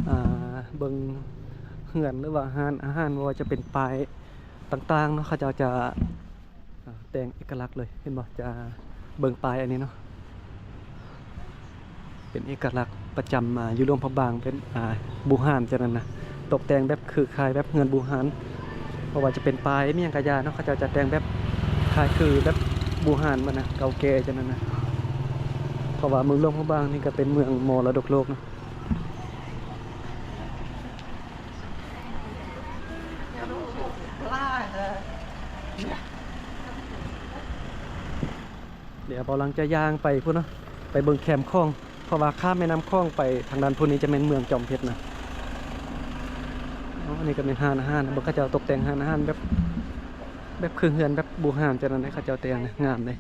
ອ່າ ເບິ່ງເຮືອນ ຫຼືວ່າຮ້ານອາຫານ ບໍ່ວ່າຈະເປັນປ້າຍຕ່າງໆເນາະ ເຂົາເຈົ້າຈະ ອ່າ ແຕ່ງເອກະລັກເລີຍ ເຫັນບໍ່? ຈະເບິ່ງປ້າຍອັນນີ້ເນາະ ເປັນເອກະລັກປະຈຳ ອ່າ ຢູ່ຫຼວງພະບາງ ເປັນ ອ່າ ບູຮານຈັ່ງນັ້ນນະ ຕົກແຕ່ງແບບຄືຄ້າຍແບບເຮືອນບູຮານ ບໍ່ວ່າຈະເປັນປ້າຍມີຫຍັງກະຢ່າເນາະ ເຂົາເຈົ້າຈະແຕ່ງແບບຄ້າຍຄືແບບບູຮານບັດນະ ເກົ່າແກ່ຈັ່ງນັ້ນນະ ເພາະວ່າເມືອງຫຼວງພະບາງນີ້ກະເປັນເມືອງມໍລະດົກໂລກເນາະ. ດຽວບ່າວຫຼັງຈະຍ່າງໄປພຸ້ນເນາະ ໄປເບິ່ງແຄມຂອງ ເພາະວ່າຂ້າມແມ່ນ້ຳຂອງໄປທາງດ້ານພຸ້ນນີ້ຈະແມ່ນເມືອງຈອມເພັດນະ. ອໍ ອັນນີ້ກະແມ່ນຮ້ານອາຫານ ເບິ່ງເຂົາເຈົ້າຕົກແຕ່ງຮ້ານອາຫານແບບ ແບບຄືເຮືອນແບບບູຮານຈັ່ງນັ້ນເດ້ ເຂົາເຈົ້າແຕ່ງງາມເດ້.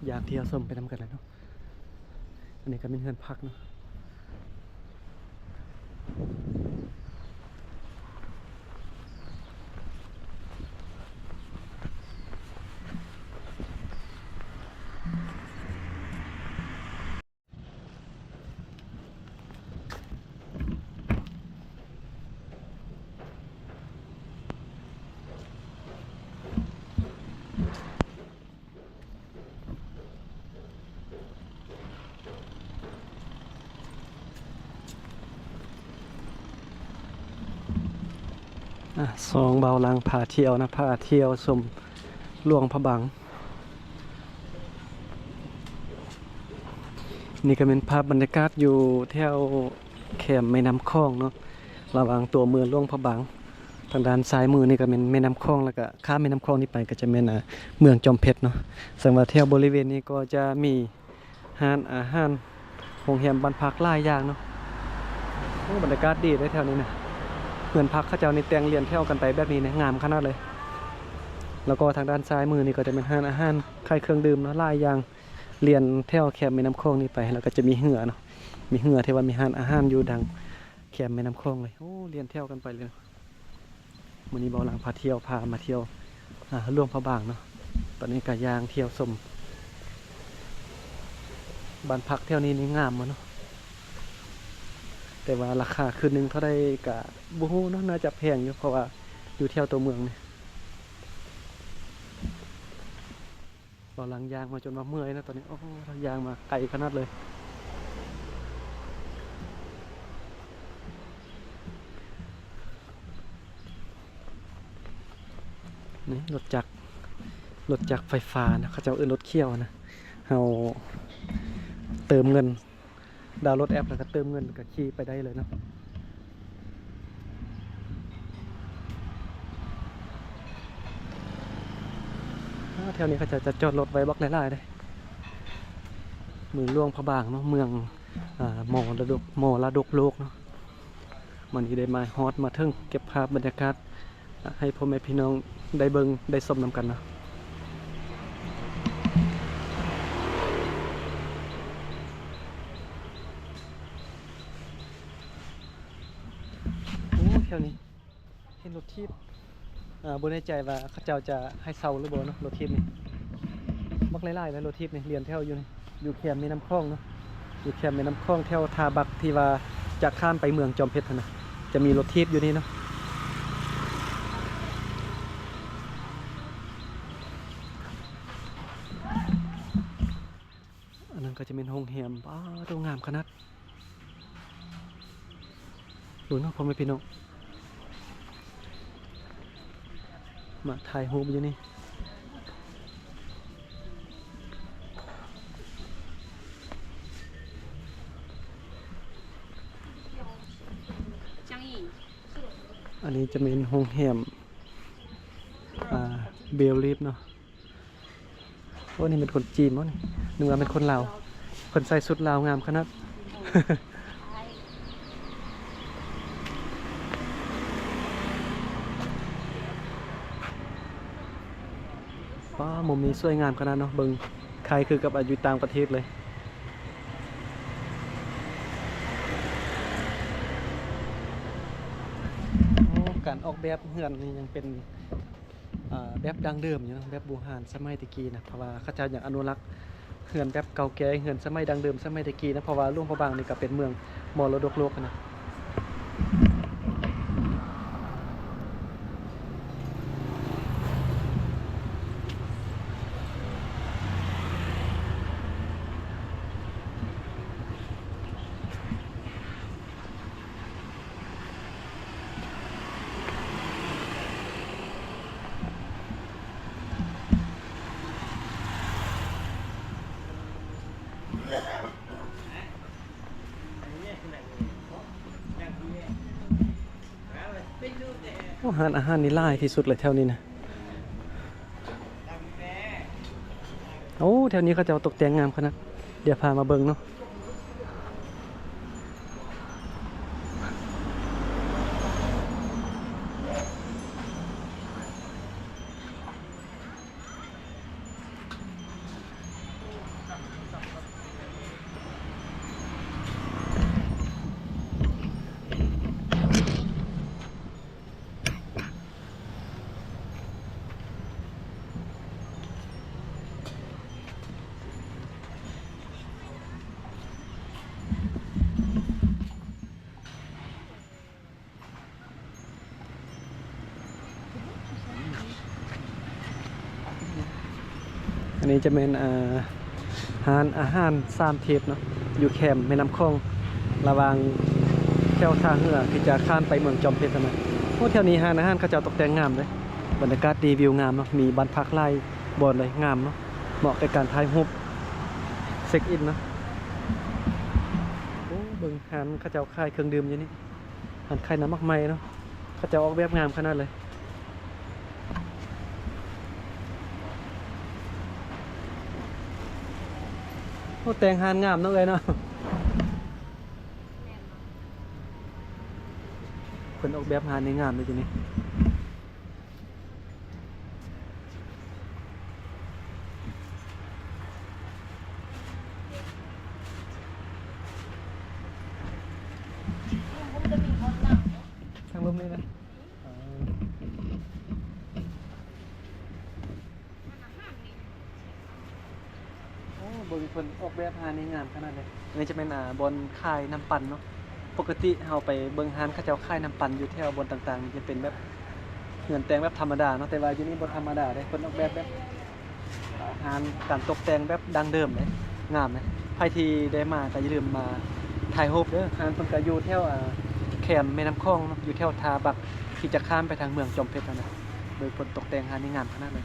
ຢາກທ່ຽວຊົມໄປນຳກັນແຫຼະເນາະ. ອັນນີ້ກະແມ່ນເຮືອນພັກເນາະ. ອ່ະ ສອງບ່າວຫຼັງພາທ່ຽວນະ ພາທ່ຽວຊົມຫຼວງພະບາງ. ນີ້ກະແມ່ນພາບບັນຍາກາດຢູ່ແຖວແຄມແມ່ນ້ຳຂອງເນາະ ລະຫວ່າງຕົວເມືອງຫຼວງພະບາງ. ທາງດ້ານຊ້າຍມືນີ້ກະແມ່ນແມ່ນ້ຳຂອງ ລະກະຂ້າມແມ່ນ້ຳຂອງນີ້ໄປກະຈະແມ່ນ ອ່າ ເມືອງຈອມເພັດເນາະ. ແສດງວ່າແຖວບໍລິເວນນີ້ກໍຈະມີຮ້ານອາຫານ ໂຮງແຮມບ້ານພັກຫຼາຍຢ່າງເນາະ. ໂອ້ ບັນຍາກາດດີເດ້ແຖວນີ້ນະ ເຮືອນພັກເຂົາເຈົ້ານີ້ແຕ່ງລຽນແຖວກັນໄປແບບນີ້ນະ ງາມຂະໜາດເລີຍ. ລະກໍທາງດ້ານຊ້າຍມືນີ້ກໍຈະແມ່ນຮ້ານອາຫານ ຂາຍເຄື່ອງດື່ມເນາະ ຫຼາຍຢ່າງ ລຽນແຖວແຄມແມ່ນ້ຳຂອງນີ້ໄປ ລະກະຈະມີເຮືອເນາະ. ມີເຮືອທີ່ວ່າມີຮ້ານອາຫານຢູ່ທາງແຄມແມ່ນ້ຳຂອງເລີຍ. ໂອ້ ລຽນແຖວກັນໄປເລີຍ. ມື້ນີ້ເບົາຫຼັງພາທ່ຽວ ພາມາທ່ຽວ ອ່າ ຫຼວງພະບາງເນາະ. ຕອນນີ້ກະຍ່າງທ່ຽວຊົມ ບ້ານພັກແຖວນີ້ນີ້ງາມບໍ່ເນາະ ແຕ່ວ່າລາຄາຄືນໜຶ່ງເທົ່າໃດກະບໍ່ຮູ້ເນາະ ໜ້າຈະແພງຢູ່ ເພາະວ່າຢູ່ແຖວຕົວເມືອງນີ້. ເບົາຫຼັງຍ່າງມາຈົນວ່າເມື່ອຍນະຕອນນີ້. ໂອ້ ຍ່າງມາໄກຂະໜາດເລີຍ. ນີ້ລົດຈັກ ລົດຈັກໄຟຟ້ານະ ເຂົາເຈົ້າເອີ້ນລົດຂຽວນະ. ເຮົາເຕີມເງິນ ດາວໂຫຼດແອັບ ແລ້ວກໍເຕີມເງິນ ແລ້ວກໍຂີ່ໄປໄດ້ເລີຍເນາະ. ອ່າ ແຖວນີ້ເຂົາເຈົ້າຈະຈອດລົດໄວ້ບັກຫຼາຍໆເດ້. ເມືອງຫຼວງພະບາງເນາະ ເມືອງ ອ່າ ມໍລະດົກ ມໍລະດົກໂລກເນາະ. ມື້ນີ້ໄດ້ມາຮອດມາເຖິງ ເກັບພາບບັນຍາກາດໃຫ້ພໍ່ແມ່ພີ່ນ້ອງໄດ້ເບິ່ງໄດ້ຊົມນຳກັນເນາະ. ໂອ້ ແຖວນີ້ເຫັນລົດຖີບ ອ່າ ບໍ່ແນ່ໃຈວ່າເຂົາເຈົ້າຈະໃຫ້ເຊົ່າຫຼືບໍ່ເນາະ ລົດຖີບນີ້. ບັກຫຼາຍໆເລີຍລົດຖີບນີ້ ລຽນແຖວຢູ່ນີ້ ຢູ່ແຄມແມ່ນ້ຳຂອງເນາະ. ຢູ່ແຄມແມ່ນ້ຳຂອງ ແຖວທ່າບັກ ທີ່ວ່າຈະຂ້າມໄປເມືອງຈອມເພັດຫັ້ນນະ ຈະມີລົດຖີບຢູ່ນີ້ເນາະ. ອັນນັ້ນກໍຈະແມ່ນໂຮງແຮມ. ປ້າໂຕ ງາມຂະໜາດ. ເບິ່ງເນາະ ພໍ່ແມ່ພີ່ນ້ອງ ມາຖ່າຍຮູບຢູ່ນີ້. ອັນນີ້ຈະແມ່ນໂຮງແຮມ ອ່າ ເບລລີຟເນາະ. ໂອ້ ນີ້ແມ່ນຄົນຈີນບໍ່ນີ້? ນຶກວ່າແມ່ນຄົນລາວ. ເພິ່ນໃສ່ຊຸດລາວງາມຂະໜາດ. ປ້າ ມຸມນີ້ສວຍງາມຂະໜາດເນາະ. ເບິ່ງ ຄ້າຍຄືກັບ ອາ ຢູ່ຕ່າງປະເທດເລີຍ. ໂອ້ ການອອກແບບເຮືອນນີ້ຍັງເປັນ ອ່າ ແບບດັ້ງເດີມຢູ່ເນາະ ແບບບູຮານສະໄໝແຕ່ກີ້ນະ ເພາະວ່າເຂົາເຈົ້າຢາກອະນຸລັກເຮືອນແບບເກົ່າແກ່ ເຮືອນສະໄໝດັ້ງເດີມສະໄໝແຕ່ກີ້ນະ ເພາະວ່າຫຼວງພະບາງນີ້ກໍເປັນເມືອງມໍລະດົກໂລກນະ. ໂອ້ ຮ້ານອາຫານນີ້ຫຼາຍທີ່ສຸດເລີຍແຖວນີ້ນະ. ໂອ້ ແຖວນີ້ເຂົາເຈົ້າຕົກແຕ່ງງາມຂະໜາດ. ດຽວພາມາເບິ່ງເນາະ. ອັນນີ້ຈະແມ່ນ ອ່າ ຮ້ານອາຫານສາມທິດເນາະ ຢູ່ແຄມແມ່ນ້ຳຂອງ ລະຫວ່າງແຖວທ່າເຮືອທີ່ຈະຂ້າມໄປເມືອງຈອມເພັດຫັ້ນນະ. ໂອ້ ແຖວນີ້ຮ້ານອາຫານເຂົາເຈົ້າຕົກແຕ່ງງາມເດ້ ບັນຍາກາດດີ ວິວງາມເນາະ ມີບ້ານພັກຫຼາຍບ່ອນເລີຍ ງາມເນາະ ເໝາະແກ່ການຖ່າຍຮູບ ເຊັກອິນເນາະ. ໂອ້ ເບິ່ງຮ້ານເຂົາເຈົ້າຂາຍເຄື່ອງດື່ມຢູ່ນີ້ ຮ້ານຂາຍນ້ຳໝາກໄມ້ເນາະ ເຂົາເຈົ້າອອກແບບງາມຂະໜາດເລີຍ. ໂອ້ ແຕ່ງຮ້ານງາມເນາະເອື້ອຍເນາະ. ເພິ່ນອອກແບບຮ້ານນີ້ງາມເດ້ ຢູ່ນີ້. ມນີ້ນະ. ໂອ້ ເບິ່ງເພິ່ນອອກແບບຮ້ານນີ້ງາມຂະໜາດເລີຍ. ອັນນີ້ຈະແມ່ນ ອ່າ ບ່ອນຂາຍນ້ຳປັ່ນເນາະ. ປົກກະຕິເຮົາໄປເບິ່ງຮ້ານເຂົາເຈົ້າຂາຍນ້ຳປັ່ນຢູ່ແຖວບ່ອນຕ່າງໆ ນີ້ຈະເປັນແບບເຮືອນແຕ່ງແບບທຳມະດາເນາະ, ແຕ່ວ່າຢູ່ນີ້ບໍ່ທຳມະດາເດ້, ເພິ່ນອອກແບບແບບ ອ່າ ຮ້ານການຕົກແຕ່ງແບບດັ້ງເດີມເດ້, ງາມເດ້. ໃຜທີ່ໄດ້ມາກໍຢ່າລືມມາຖ່າຍຮູບເດີ. ຮ້ານເພິ່ນກໍຢູ່ແຖວ ອ່າ ແຄມແມ່ນ້ຳຂອງເນາະ, ຢູ່ແຖວທ່າບັກ ທີ່ຈະຂ້າມໄປທາງເມືອງຈອມເພັດຫັ້ນນະ. ເບິ່ງເພິ່ນຕົກແຕ່ງຮ້ານນີ້ງາມຂະໜາດເລີຍ.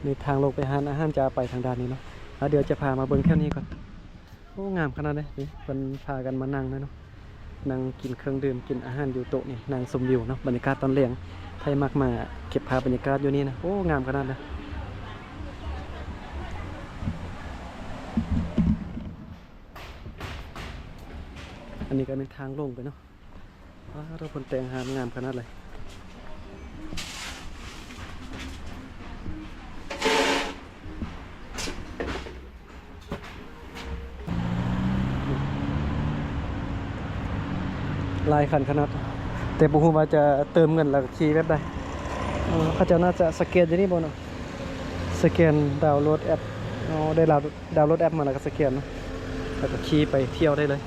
ນີ້ທາງລົງໄປຮ້ານອາຫານຈະໄປທາງດ້ານນີ້ເນາະ. ແລ້ວດຽວຈະພາມາເບິ່ງແຖວນີ້ກ່ອນ. ໂອ້ ງາມຂະໜາດເດ້. ນີ້ເພິ່ນພາກັນມານັ່ງເນາະ, ນັ່ງກິນເຄື່ອງດື່ມ ກິນອາຫານຢູ່ໂຕະນີ້, ນັ່ງຊົມວິວເນາະ, ບັນຍາກາດຕອນແລງ. ໃຜມັກມາເກັບພາບບັນຍາກາດຢູ່ນີ້ນະ, ໂອ້ ງາມຂະໜາດເດ້. ອັນນີ້ກໍແມ່ນທາງລົງໄປເນາະ. ວ້າວ ເພິ່ນແຕ່ງຮ້ານງາມຂະໜາດເລີຍ. ຫຼາຍຄັນຂະໜາດ, ແຕ່ບໍ່ຮູ້ວ່າຈະເຕີມເງິນແລ້ວຂີ່ແບບໃດ. ເອີ ເຂົາເຈົ້າໜ້າຈະສະແກນຢູ່ນີ້ບໍ່ເນາະ, ສະແກນດາວໂຫຼດແອັບ. ເອົາ ໄດ້ດາວໂຫຼດແອັບມາແລ້ວກໍສະແກນເນາະ, ແລ້ວກໍຂີ່ໄປທ່ຽວໄດ້ເລີຍ.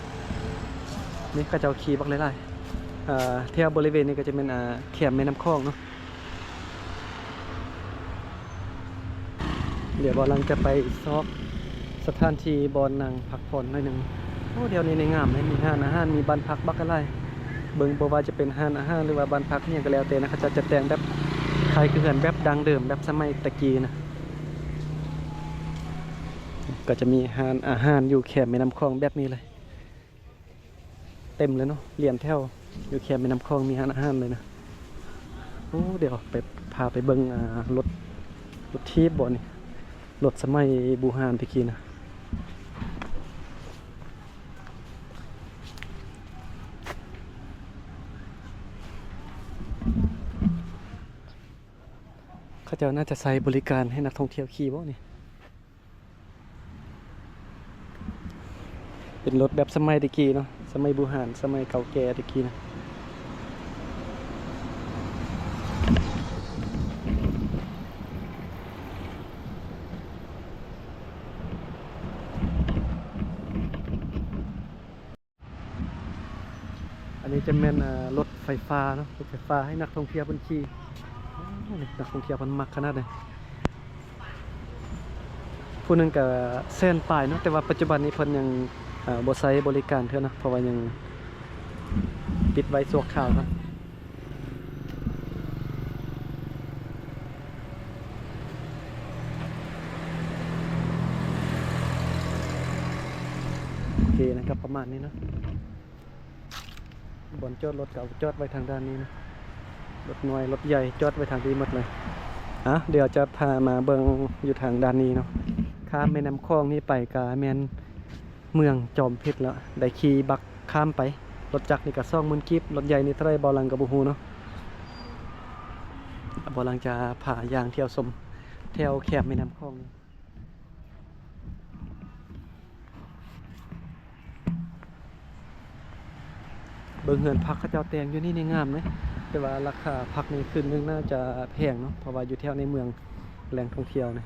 ນີ້ເຂົາເຈົ້າຂີ່ບັກຫຼາຍໆ. ເອີ ແຖວບໍລິເວນນີ້ກໍຈະແມ່ນ ເອີ ແຄມແມ່ນ້ຳຂອງເນາະ. ດຽວບ່າວຫຼັງຈະໄປຊອກສະຖານທີ່ບ່ອນນັ່ງພັກຜ່ອນໜ້ອຍໜຶ່ງ. ໂອ້ ແຖວນີ້ນີ້ງາມເດ້, ມີຮ້ານອາຫານ ມີບ້ານພັກບັກຫຼາຍ. ເບິ່ງ ບໍ່ວ່າຈະເປັນຮ້ານອາຫານ ຫຼືວ່າບ້ານພັກ ອີ່ຫຍັງກໍແລ້ວແຕ່ນະ, ເຂົາເຈົ້າຈະແຕ່ງແບບຄ້າຍຄືເຮືອນແບບດັ້ງເດີມ ແບບສະໄໝແຕ່ກີ້ນະ. ກໍຈະມີຮ້ານອາຫານຢູ່ແຄມແມ່ນ້ຳຂອງແບບນີ້ເລີຍ. ເຕັມເລີຍເນາະ, ລຽນແຖວຢູ່ແຄມແມ່ນ້ຳຂອງ ມີຮ້ານອາຫານເລີຍນະ. ໂອ້ ດຽວໄປ ພາໄປເບິ່ງ ອ່າ ລົດ ລົດຖີບບໍ່ນີ້, ລົດສະໄໝບູຮານແຕ່ກີ້ນະ. ເຂົາເຈົ້າໜ້າຈະໃຊ້ບໍລິການໃຫ້ນັກທ່ອງທ່ຽວຂີ່ບໍ່ນີ້? ເປັນລົດແບບສະໄໝແຕ່ກີ້ເນາະ, ສະໄໝບູຮານ ສະໄໝເກົ່າແກ່ແຕ່ກີ້ນະ. ອັນນີ້ຈະແມ່ນ ເອີ ລົດໄຟຟ້າເນາະ, ລົດໄຟຟ້າໃຫ້ນັກທ່ອງທ່ຽວເພິ່ນຂີ່. ໂອ້ ນີ້ນັກທ່ອງທ່ຽວເພິ່ນມັກຂະໜາດໃດ. ຜູ້ໜຶ່ງກະແສນປາຍເນາະ, ແຕ່ວ່າປັດຈຸບັນນີ້ເພິ່ນຍັງ ເອີ ບໍ່ໃຊ້ບໍລິການເທື່ອເນາະ, ເພາະວ່າຍັງປິດໄວ້ຊົ່ວຄາວເນາະ. ໂອເຄນະ ກໍປະມານນີ້ເນາະ, ບ່ອນຈອດລົດກໍຈອດໄວ້ທາງດ້ານນີ້ເນາະ, ລົດນ້ອຍລົດໃຫຍ່ຈອດໄວ້ທາງນີ້ໝົດເລີຍ. ອ່ະ ດຽວຈະພາມາເບິ່ງຢູ່ທາງດ້ານນີ້ເນາະ, ຂ້າມແມ່ນ້ຳຂອງນີ້ໄປກໍແມ່ນ ເມືອງຈອມເພັດແລ້ວ, ໄດ້ຂີ່ບັກຂ້າມໄປ. ລົດຈັກນີ້ກໍສອງໝື່ນກີບ, ລົດໃຫຍ່ນີ້ເທົ່າໃດ ບ່າວຫຼັງກໍບໍ່ຮູ້ເນາະ. ບ່າວຫຼັງຈະພາຍ່າງທ່ຽວຊົມແຖວແຄມແມ່ນ້ຳຂອງນີ້. ເບິ່ງເຮືອນພັກເຂົາເຈົ້າແຕ່ງຢູ່ນີ້ນີ້ງາມເດ້, ແຕ່ວ່າລາຄາພັກນີ້ຄືນໜຶ່ງໜ້າຈະແພງເນາະ, ເພາະວ່າຢູ່ແຖວໃນເມືອງ ແຫຼ່ງທ່ອງທ່ຽວນີ້.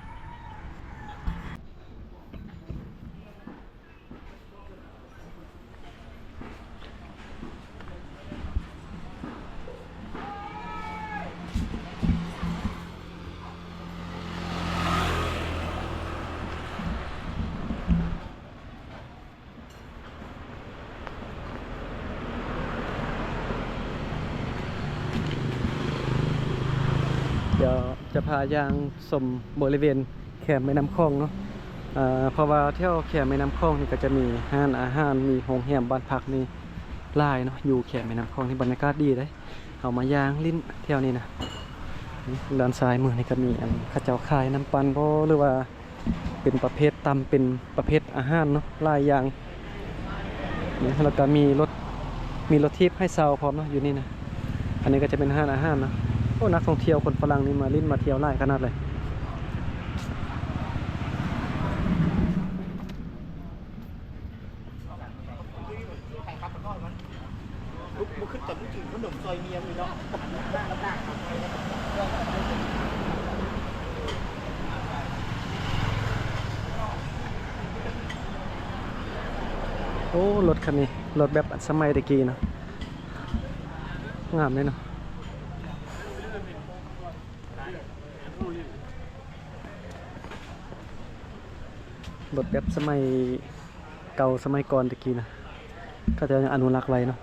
ດຽວຈະພາຍ່າງຊົມບໍລິເວນແຄມແມ່ນ້ຳຂອງເນາະ, ເພາະວ່າແຖວແຄມແມ່ນ້ຳຂອງນີ້ກໍຈະມີຮ້ານອາຫານ ມີໂຮງແຮມ ບ້ານພັກນີ້ຫຼາຍເນາະ. ຢູ່ແຄມແມ່ນ້ຳຂອງນີ້ບັນຍາກາດດີເດ້, ເຮົາມາຍ່າງຫຼິ້ນແຖວນີ້ນະ. ດ້ານຊ້າຍມືນີ້ກໍມີອັນເຂົາເຈົ້າຂາຍນ້ຳປັ່ນບໍ ຫຼືວ່າ ເປັນປະເພດຕຳ ເປັນປະເພດອາຫານເນາະ ຫຼາຍຢ່າງ. ນີ້ ແລ້ວກໍມີລົດ ມີລົດຖີບໃຫ້ເຊົ່າພ້ອມເນາະ ຢູ່ນີ້ນະ. ອັນນີ້ກໍຈະເປັນຮ້ານອາຫານເນາະ. ໂອ້ ນັກທ່ອງທ່ຽວຄົນຝຣັ່ງນີ້ມາຫຼິ້ນມາທ່ຽວຫຼາຍຂະໜາດເລີຍ. ໂອ້ ລົດຄັນນີ້ ລົດແບບສະໄໝແຕ່ກີ້ເນາະ ງາມເດ້ເນາະ. ລົດແບບສະໄໝເກົ່າ ສະໄໝກ່ອນແຕ່ກີ້ນະ ເຂົາເຈົ້າຍັງອະນຸລັກໄວ້ເນາະ.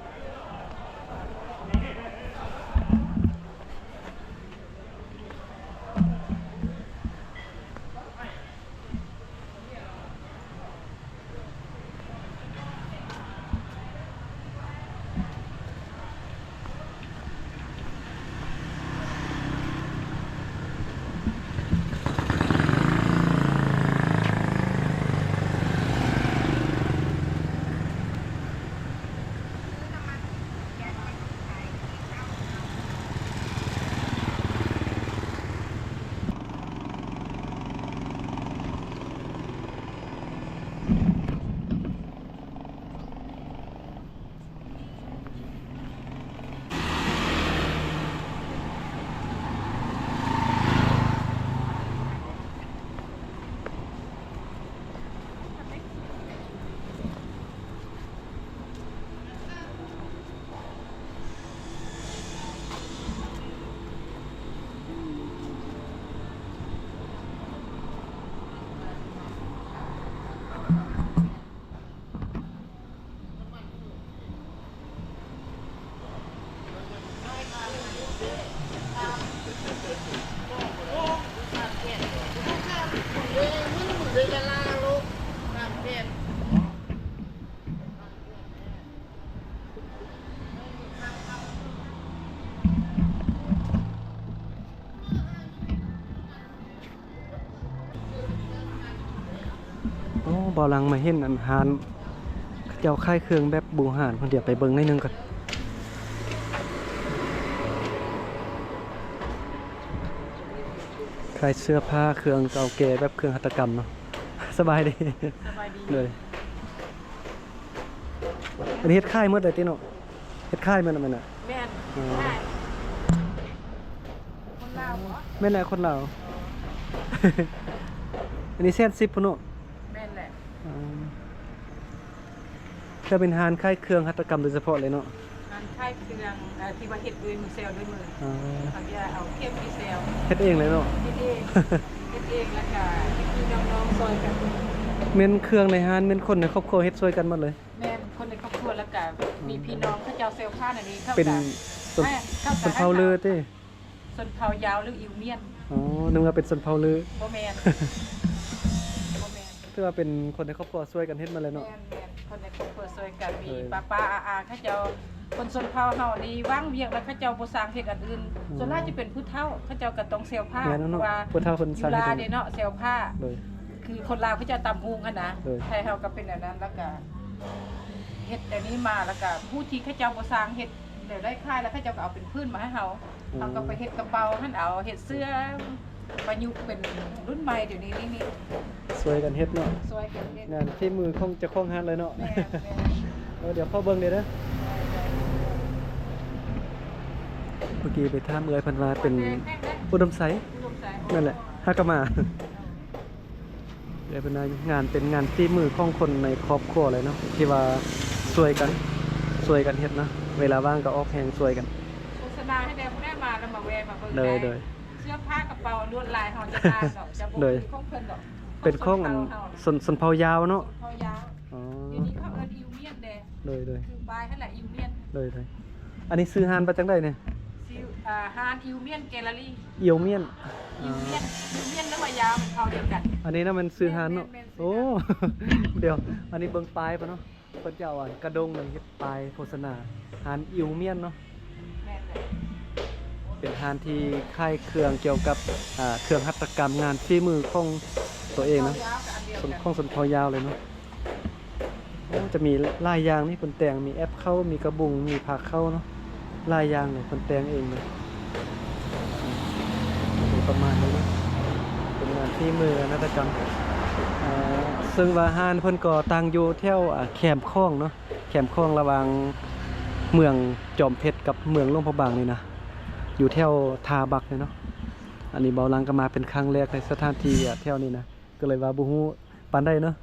ໂອ້ ບ່າວຫຼັງມາເຫັນອັນຮ້ານເຂົາເຈົ້າຂາຍເຄື່ອງແບບບູຮານ ດຽວໄປເບິ່ງໜ້ອຍໜຶ່ງກ່ອນ. ຂາຍເສື້ອຜ້າ ເຄື່ອງເກົ່າແກ່ ແບບເຄື່ອງຫັດຖະກຳເນາະ. ສະບາຍດີ. ສະບາຍດີ. ໂດຍ. ອັນນີ້ເຮັດຂາຍໝົດເລີຍຕິເນາະ? ເຮັດຂາຍແມ່ນບໍ່ແມ່ນນະ? ແມ່ນ. ອໍ ຂາຍ. ຄົນລາວບໍ່? ແມ່ນແຫຼະ ຄົນລາວ. ອໍ ອັນນີ້ແສນສິບພຸ້ນເນາະ? ແມ່ນແຫຼະ. ອໍ ກໍເປັນຮ້ານຂາຍເຄື່ອງຫັດຖະກຳໂດຍສະເພາະເລີຍເນາະ? ຮ້ານຂາຍເຄື່ອງ ເອີ ທີ່ວ່າເຮັດດ້ວຍມື ແຊວດ້ວຍມື. ອໍ ເຂົາຈະເອົາເຂັມໄປແຊວ. ເຮັດເອງເລີຍເນາະ? ເຮັດເອງ. ເຮັດເອງ ແລ້ວກະພີ່ໆນ້ອງໆຊ່ອຍກັນ. ແມ່ນເຄື່ອງໃນຮ້ານ ແມ່ນຄົນໃນຄອບຄົວເຮັດຊ່ວຍກັນໝົດເລີຍ? ແມ່ນ ຄົນໃນຄອບຄົວ ແລ້ວກະມີພີ່ນ້ອງເຂົາເຈົ້າແຊວຜ້າອັນນີ້ ເຂົາເປັນ ກະ ຊົນ ເຂົາກະ ຊົນເຜົ່າເລີຕິ? ຊົນເຜົ່າຍາວ ຫຼື ອິວມຽນ. ອໍ ນຶກວ່າເປັນຊົນເຜົ່າລື. ບໍ່ແມ່ນ ບໍ່ແມ່ນ. ຖືວ່າເປັນຄົນໃນຄອບຄົວຊ່ວຍກັນເຮັດມາແຫຼະເນາະ. ແມ່ນໆ ຄົນໃນຄອບຄົວຊ່ວຍກັນ ມີ ໂດຍ ປ້າໆອາໆ ເຂົາເຈົ້າ ຄົນຊົນເຜົ່າເຮົານີ້ວ່າງວຽກແລ້ວ ເຂົາເຈົ້າບໍ່ຊ່າງເຮັດອັນອື່ນ. ອໍ ສ່ວນຫຼາຍຈະເປັນຜູ້ເຖົ້າ ເຂົາເຈົ້າກໍຕ້ອງແຊວຜ້າ. ແມ່ນແລ້ວເນາະ ເພາະວ່າ ຜູ້ເຖົ້າເພິ່ນຊ່າງເຮັດເອງເນາະ ແຊວຜ້າ. ໂດຍ. ຄືຄົນລາວເຂົາເຈົ້າຕຳຫຸ່ງຫັ້ນນະ. ໂດຍ. ໄທເຮົາກໍເປັນແນວນັ້ນ ແລ້ວກໍເຮັດແນວນີ້ມາ ແລ້ວກໍຜູ້ທີ່ເຂົາເຈົ້າບໍ່ຊ່າງເຮັດ ແລ້ວໄດ້ຂາຍແລ້ວ ເຂົາເຈົ້າກໍເອົາເປັນພື້ນມາໃຫ້ເຮົາ. ອໍ ເຮົາກໍໄປເຮັດກະເປົາຫັ້ນ ເອົາເຮັດເສື້ອປະຍຸກເປັນລຸ້ນໃໝ່ດຽວນີ້ນີ້. ຊ່ວຍກັນເຮັດເນາະ. ຊ່ວຍກັນເຮັດ. ງານຝີມືຂອງເຈົ້າຂອງຮ້ານເລີຍເນາະ. ແມ່ນໆ. ເອີ ດຽວຂໍເບິ່ງແດ່ເດີ. ໄດ້ໆ. ເມື່ອກີ້ໄປຖາມເອື້ອຍເພິ່ນວ່າເປັນອຸດົມໄຊ. ອຸດົມໄຊ. ນັ້ນແຫຼະ ຫາກະມາ. ເອີ ເພິ່ນວ່າງານເປັນງານຝີມືຂອງຄົນໃນຄອບຄົວເລີຍເນາະ ທີ່ວ່າຊ່ວຍກັນ ຊ່ວຍກັນເຮັດເນາະ ເວລາວ່າງກໍອອກແຮງຊ່ວຍກັນ. ໂຄສະນາໃຫ້ແດ່ ຜູ້ໃດມາແລ້ວມາແວ່ມາເບິ່ງ. ໂດຍ ໄດ້. ໂດຍ. ເສື້ອຜ້າກະເປົາລວດລາຍເຮົາຈະງາມດອກ ຈະບໍ່ ໂດຍ ຄືຂອງເພິ່ນດອກ. ເປັນຂອງອັນ ຂອງຊົນເຜົ່າ ຊົນ ຊົນເຜົ່າຍາວເນາະ. ຊົນເຜົ່າຍາວ. ອໍ ດຽວນີ້ເຂົາເອີ້ນອິວມຽນແດ່. ໂດຍໆ. ຄືປ້າຍຫັ້ນແຫຼະ ອິວມຽນ. ໂດຍໆ. ອັນນີ້ຊື່ຮ້ານວ່າຈັ່ງໃດນີ້? ຊື່ ອ່າ ຮ້ານອິວມຽນແກລລາຣີ. ອິວມຽນ. ອິວມຽນ ອິວມຽນ ຫຼືວ່າຍາວ ມັນເຜົ່າດຽວກັນ. ອັນນີ້ນະແມ່ນຊື່ຮ້ານເນາະ. ແມ່ນໆ ໂອ້ ຊື່ຮ້ານ. ດຽວ ອັນນີ້ເບິ່ງປ້າຍປະເນາະ ເພິ່ນຈະເອົາອັນກະດົງນັ້ນເຮັດປ້າຍໂຄສະນາ ຮ້ານອິວມຽນເນາະ. ແມ່ນແຫຼະ. ເປັນຮ້ານທີ່ຂາຍເຄື່ອງກ່ຽວກັບ ອ່າ ເຄື່ອງຫັດຖະກຳ ງານຝີມືຂອງຕົວເອງເນາະ. ຊົນເຜົ່າຍາວກໍອັນດຽວກັນ. ຂອງຊົນເຜົ່າຍາວເລີຍເນາະ. ໂອ້ ຈະມີຫຼາຍຢ່າງນີ້ ເພິ່ນແຕ່ງ ມີແອັບເຂົ້າ ມີກະບຸງ ມີຜ້າເຂົ້າເນາະ ຫຼາຍຢ່າງເລີຍ ເພິ່ນແຕ່ງເອງເລີຍ. ປະມານນີ້ເນາະ ເປັນງານຝີມື ງານຫັດຖະກຳ. ເຊິ່ງວ່າຮ້ານເພິ່ນກໍຕັ້ງຢູ່ແຖວ ອ່າ ແຄມຂອງເນາະ ແຄມຂອງລະຫວ່າງ ເມືອງຈອມເພັດກັບເມືອງຫຼວງພະບາງນີ້ນະ ຢູ່ແຖວທ່າບັກນີ້ເນາະ. ອັນນີ້ເບົາຫຼັງກໍມາເປັນຄັ້ງແລກໃນສະຖານທີ່ແຖວນີ້ນະ ກໍເລີຍວ່າບໍ່ຮູ້ປານໃດເນາະ.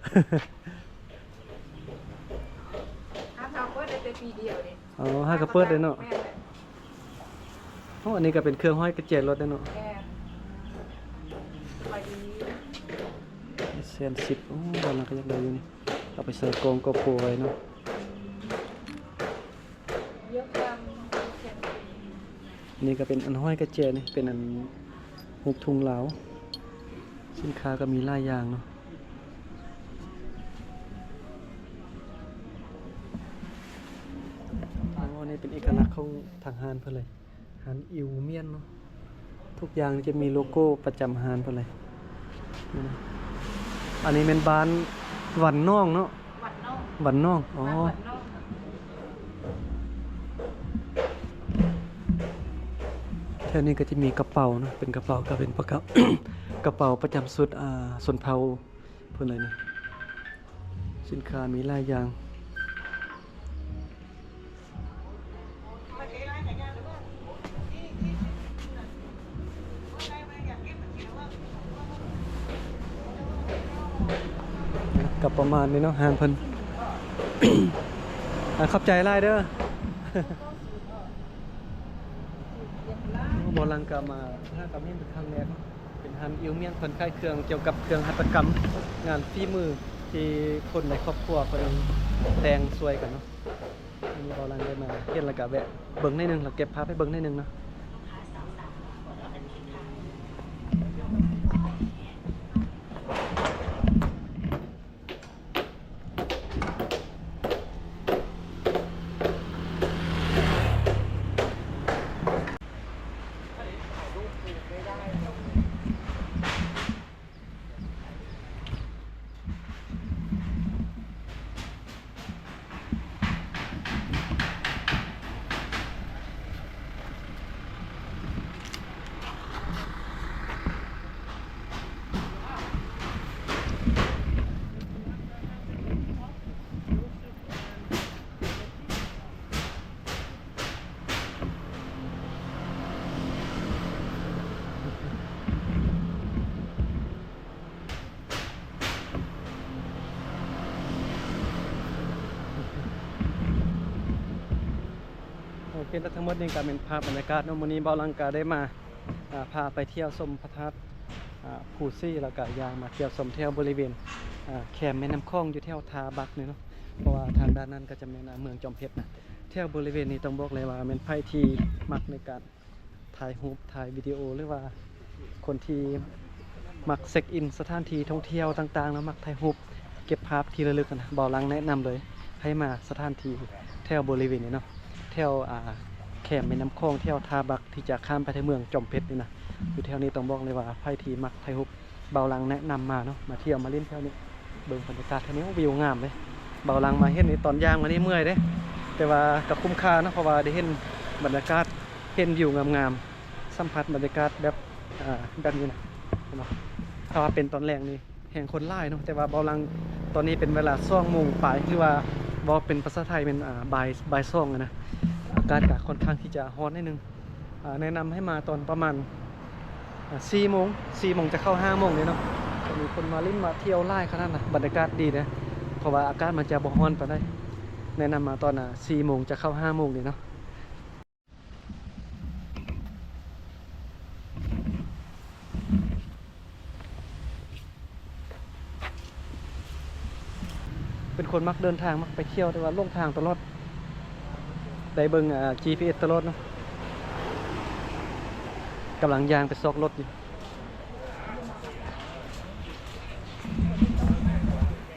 ຫາກະເປີດໄດ້ແຕ່ປີດຽວເດ້. ອໍ ຫາກະເປີດໄດ້ເນາະ. ແມ່ນແຫຼະ. ໂອ້ ອັນນີ້ກໍເປັນເຄື່ອງຫ້ອຍກະແຈລົດເດ້ເນາະ. ແມ່ນ. ສະບາຍດີ. ແສນສິບ. ໂອ້ ເບົາຫຼັງກໍຢາກໄດ້ຢູ່ນີ້ ເອົາໄປໃສ່ກ່ອງກໍໂປໄວ້ເນາະ. ນີ້ກໍເປັນອັນຫ້ອຍກະແຈນີ້ ເປັນອັນຮູບທຸງລາວ. ສິນຄ້າກໍມີຫຼາຍຢ່າງເນາະ. ອໍ ນີ້ເປັນເອກະລັກຂອງທາງຮ້ານເພິ່ນເລີຍ. ຮ້ານອິວມຽນເນາະ ທຸກຢ່າງຈະມີໂລໂກ້ປະຈຳຮ້ານເພິ່ນເລີຍ. ອັນນີ້ແມ່ນບ້ານວັນໜອງເນາະ. ວັນໜອງ. ວັນໜອງ. ອໍ ບ້ານວັນໜອງ. ແຖວນີ້ກໍຈະມີກະເປົາເນາະ ເປັນກະເປົາ ກໍເປັນປະກະ ກະເປົາປະຈຳຊຸດ ອ່າ ຊົນເຜົ່າ ເພິ່ນເລີຍນີ້. ສິນຄ້າມີຫຼາຍຢ່າງ. ກໍປະມານນີ້ເນາະ ຮ້ານເພິ່ນ. ອ່າ ຂອບໃຈຫຼາຍເດີ. ເບົາຫຼັງກໍມາຫາກຳເຫັນເປັນຄັ້ງແລກເນາະ. ເປັນຮ້ານອິວມຽນ ເພິ່ນຂາຍເຄື່ອງກ່ຽວກັບເຄື່ອງຫັດຖະກຳ ງານຝີມືທີ່ຄົນໃນຄອບຄົວເພິ່ນແຕ່ງຊ່ວຍກັນເນາະ. ມື້ນີ້ເບົາຫຼັງໄດ້ມາເຫັນແລ້ວກະແວະເບິ່ງໜ້ອຍໜຶ່ງ ແລ້ວເກັບພາບໃຫ້ເບິ່ງໜ້ອຍໜຶ່ງເນາະ. ໂອເຄ ແລະ ທັງໝົດນີ້ກໍແມ່ນພາບບັນຍາກາດເນາະ. ມື້ນີ້ເບົາຫຼັງກໍໄດ້ມາ ອ່າ ພາໄປທ່ຽວຊົມພະທາດ ອ່າ ພູສີ ແລ້ວກໍຍ່າງມາທ່ຽວຊົມແຖວບໍລິເວນ ອ່າ ແຄມແມ່ນ້ຳຂອງຢູ່ແຖວທ່າບັກນີ້ເນາະ. ເພາະວ່າທາງດ້ານນັ້ນກໍຈະແມ່ນ ອ່າ ເມືອງຈອມເພັດນະ. ແຖວບໍລິເວນນີ້ຕ້ອງບອກເລີຍວ່າແມ່ນໃຜທີ່ມັກໃນການ ຖ່າຍຮູບ ຖ່າຍວິດີໂອ ຫຼືວ່າຄົນທີ່ມັກເຊັກອິນສະຖານທີ່ທ່ອງທ່ຽວຕ່າງໆເນາະ ມັກຖ່າຍຮູບເກັບພາບທີ່ລະລຶກຫັ້ນນະ ເບົາຫຼັງແນະນຳເລີຍໃຫ້ມາສະຖານທີ່ແຖວບໍລິເວນນີ້ເນາະ ແຖວ ອ່າ ແຄມແມ່ນ້ຳຂອງ ແຖວທ່າບັກທີ່ຈະຂ້າມໄປທາງເມືອງຈອມເພັດນີ້ນະ. ຢູ່ແຖວນີ້ຕ້ອງບອກເລີຍວ່າໃຜທີ່ມັກຖ່າຍຮູບ ເບົາຫຼັງແນະນຳມາເນາະ ມາທ່ຽວມາຫຼິ້ນແຖວນີ້ ເບິ່ງບັນຍາກາດແຖວນີ້ ໂອ້ ວິວງາມເດ້. ເບົາຫຼັງມາເຫັນນີ້ຕອນຍ່າງມານີ້ເມື່ອຍເດ້ ແຕ່ວ່າກໍຄຸ້ມຄ່າເນາະ ເພາະວ່າໄດ້ເຫັນບັນຍາກາດ ເຫັນວິວງາມໆ ສຳຜັດບັນຍາກາດແບບ ອ່າ ແບບນີ້ນະ ເຫັນບໍ່? ຖ້າວ່າເປັນຕອນແລງນີ້ແຮ່ງຄົນຫຼາຍເນາະ ແຕ່ວ່າເບົາຫຼັງຕອນນີ້ເປັນເວລາສອງໂມງປາຍ ຫຼືວ່າເວົ້າເປັນພາສາໄທແມ່ນ ອ່າ ບ່າຍ ບ່າຍສອງຫັ້ນນະ ອາກາດກໍຄ່ອນຂ້າງທີ່ຈະຮ້ອນໜ້ອຍໜຶ່ງ. ອ່າ ແນະນຳໃຫ້ມາຕອນປະມານ ອ່າ ສີ່ໂມງ ສີ່ໂມງຈະເຂົ້າຫ້າໂມງນີ້ເນາະ ກໍມີຄົນມາຫຼິ້ນມາທ່ຽວຫຼາຍຂະໜາດນະ ບັນຍາກາດດີເດ້ ເພາະວ່າອາກາດມັນຈະບໍ່ຮ້ອນປານໃດ. ແນະນຳມາຕອນ ອ່າ ສີ່ໂມງຈະເຂົ້າຫ້າໂມງນີ້ເນາະ. ເປັນຄົນມັກເດີນທາງ ມັກໄປທ່ຽວ ແຕ່ວ່າຫຼົງທາງຕະຫຼອດ ໄດ້ເບິ່ງ ອ່າ ຈີພີເອັສຕະຫຼອດເນາະ. ກຳລັງຍ່າງໄປຊອກລົດຢູ່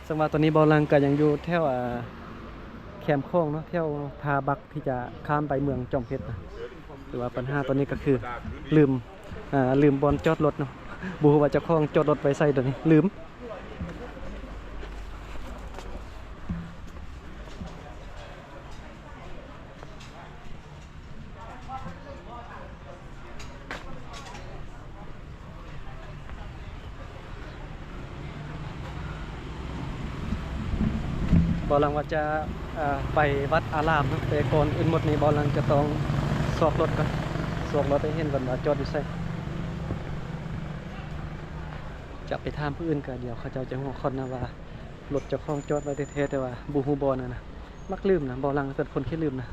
ສຳລັບຕອນນີ້ເບົາຫຼັງກໍຍັງຢູ່ແຖວ ອ່າ ແຄມຂອງເນາະ ແຖວທ່າບັກ ທີ່ຈະຂ້າມໄປເມືອງຈອມເພັດນະ. ແຕ່ວ່າບັນຫາຕອນນີ້ກໍຄືລືມ ອ່າ ລືມບ່ອນຈອດລົດເນາະ ບໍ່ຮູ້ວ່າເຈົ້າຂອງຈອດລົດໄວ້ໃສ ຕອນນີ້ລືມ. ເບົາຫຼັງວ່າຈະ ອ່າ ໄປວັດອາລາມເນາະ, ແຕ່ກ່ອນອື່ນໝົດນີ້ ເບົາຫຼັງຈະຕ້ອງຊອກລົດກ່ອນ, ຊອກລົດໃຫ້ເຫັນກ່ອນວ່າຈອດຢູ່ໃສ. ຈະໄປຖາມຜູ້ອື່ນ ກະດຽວເຂົາເຈົ້າຈະຫົວຄອນນະວ່າລົດເຈົ້າຂອງຈອດໄວ້ແທ້ໆ, ແຕ່ວ່າບໍ່ຮູ້ບ່ອນນະ. ມັກລືມນະ, ເບົາຫຼັງເປັນຄົນຂີ້ລືມນະ.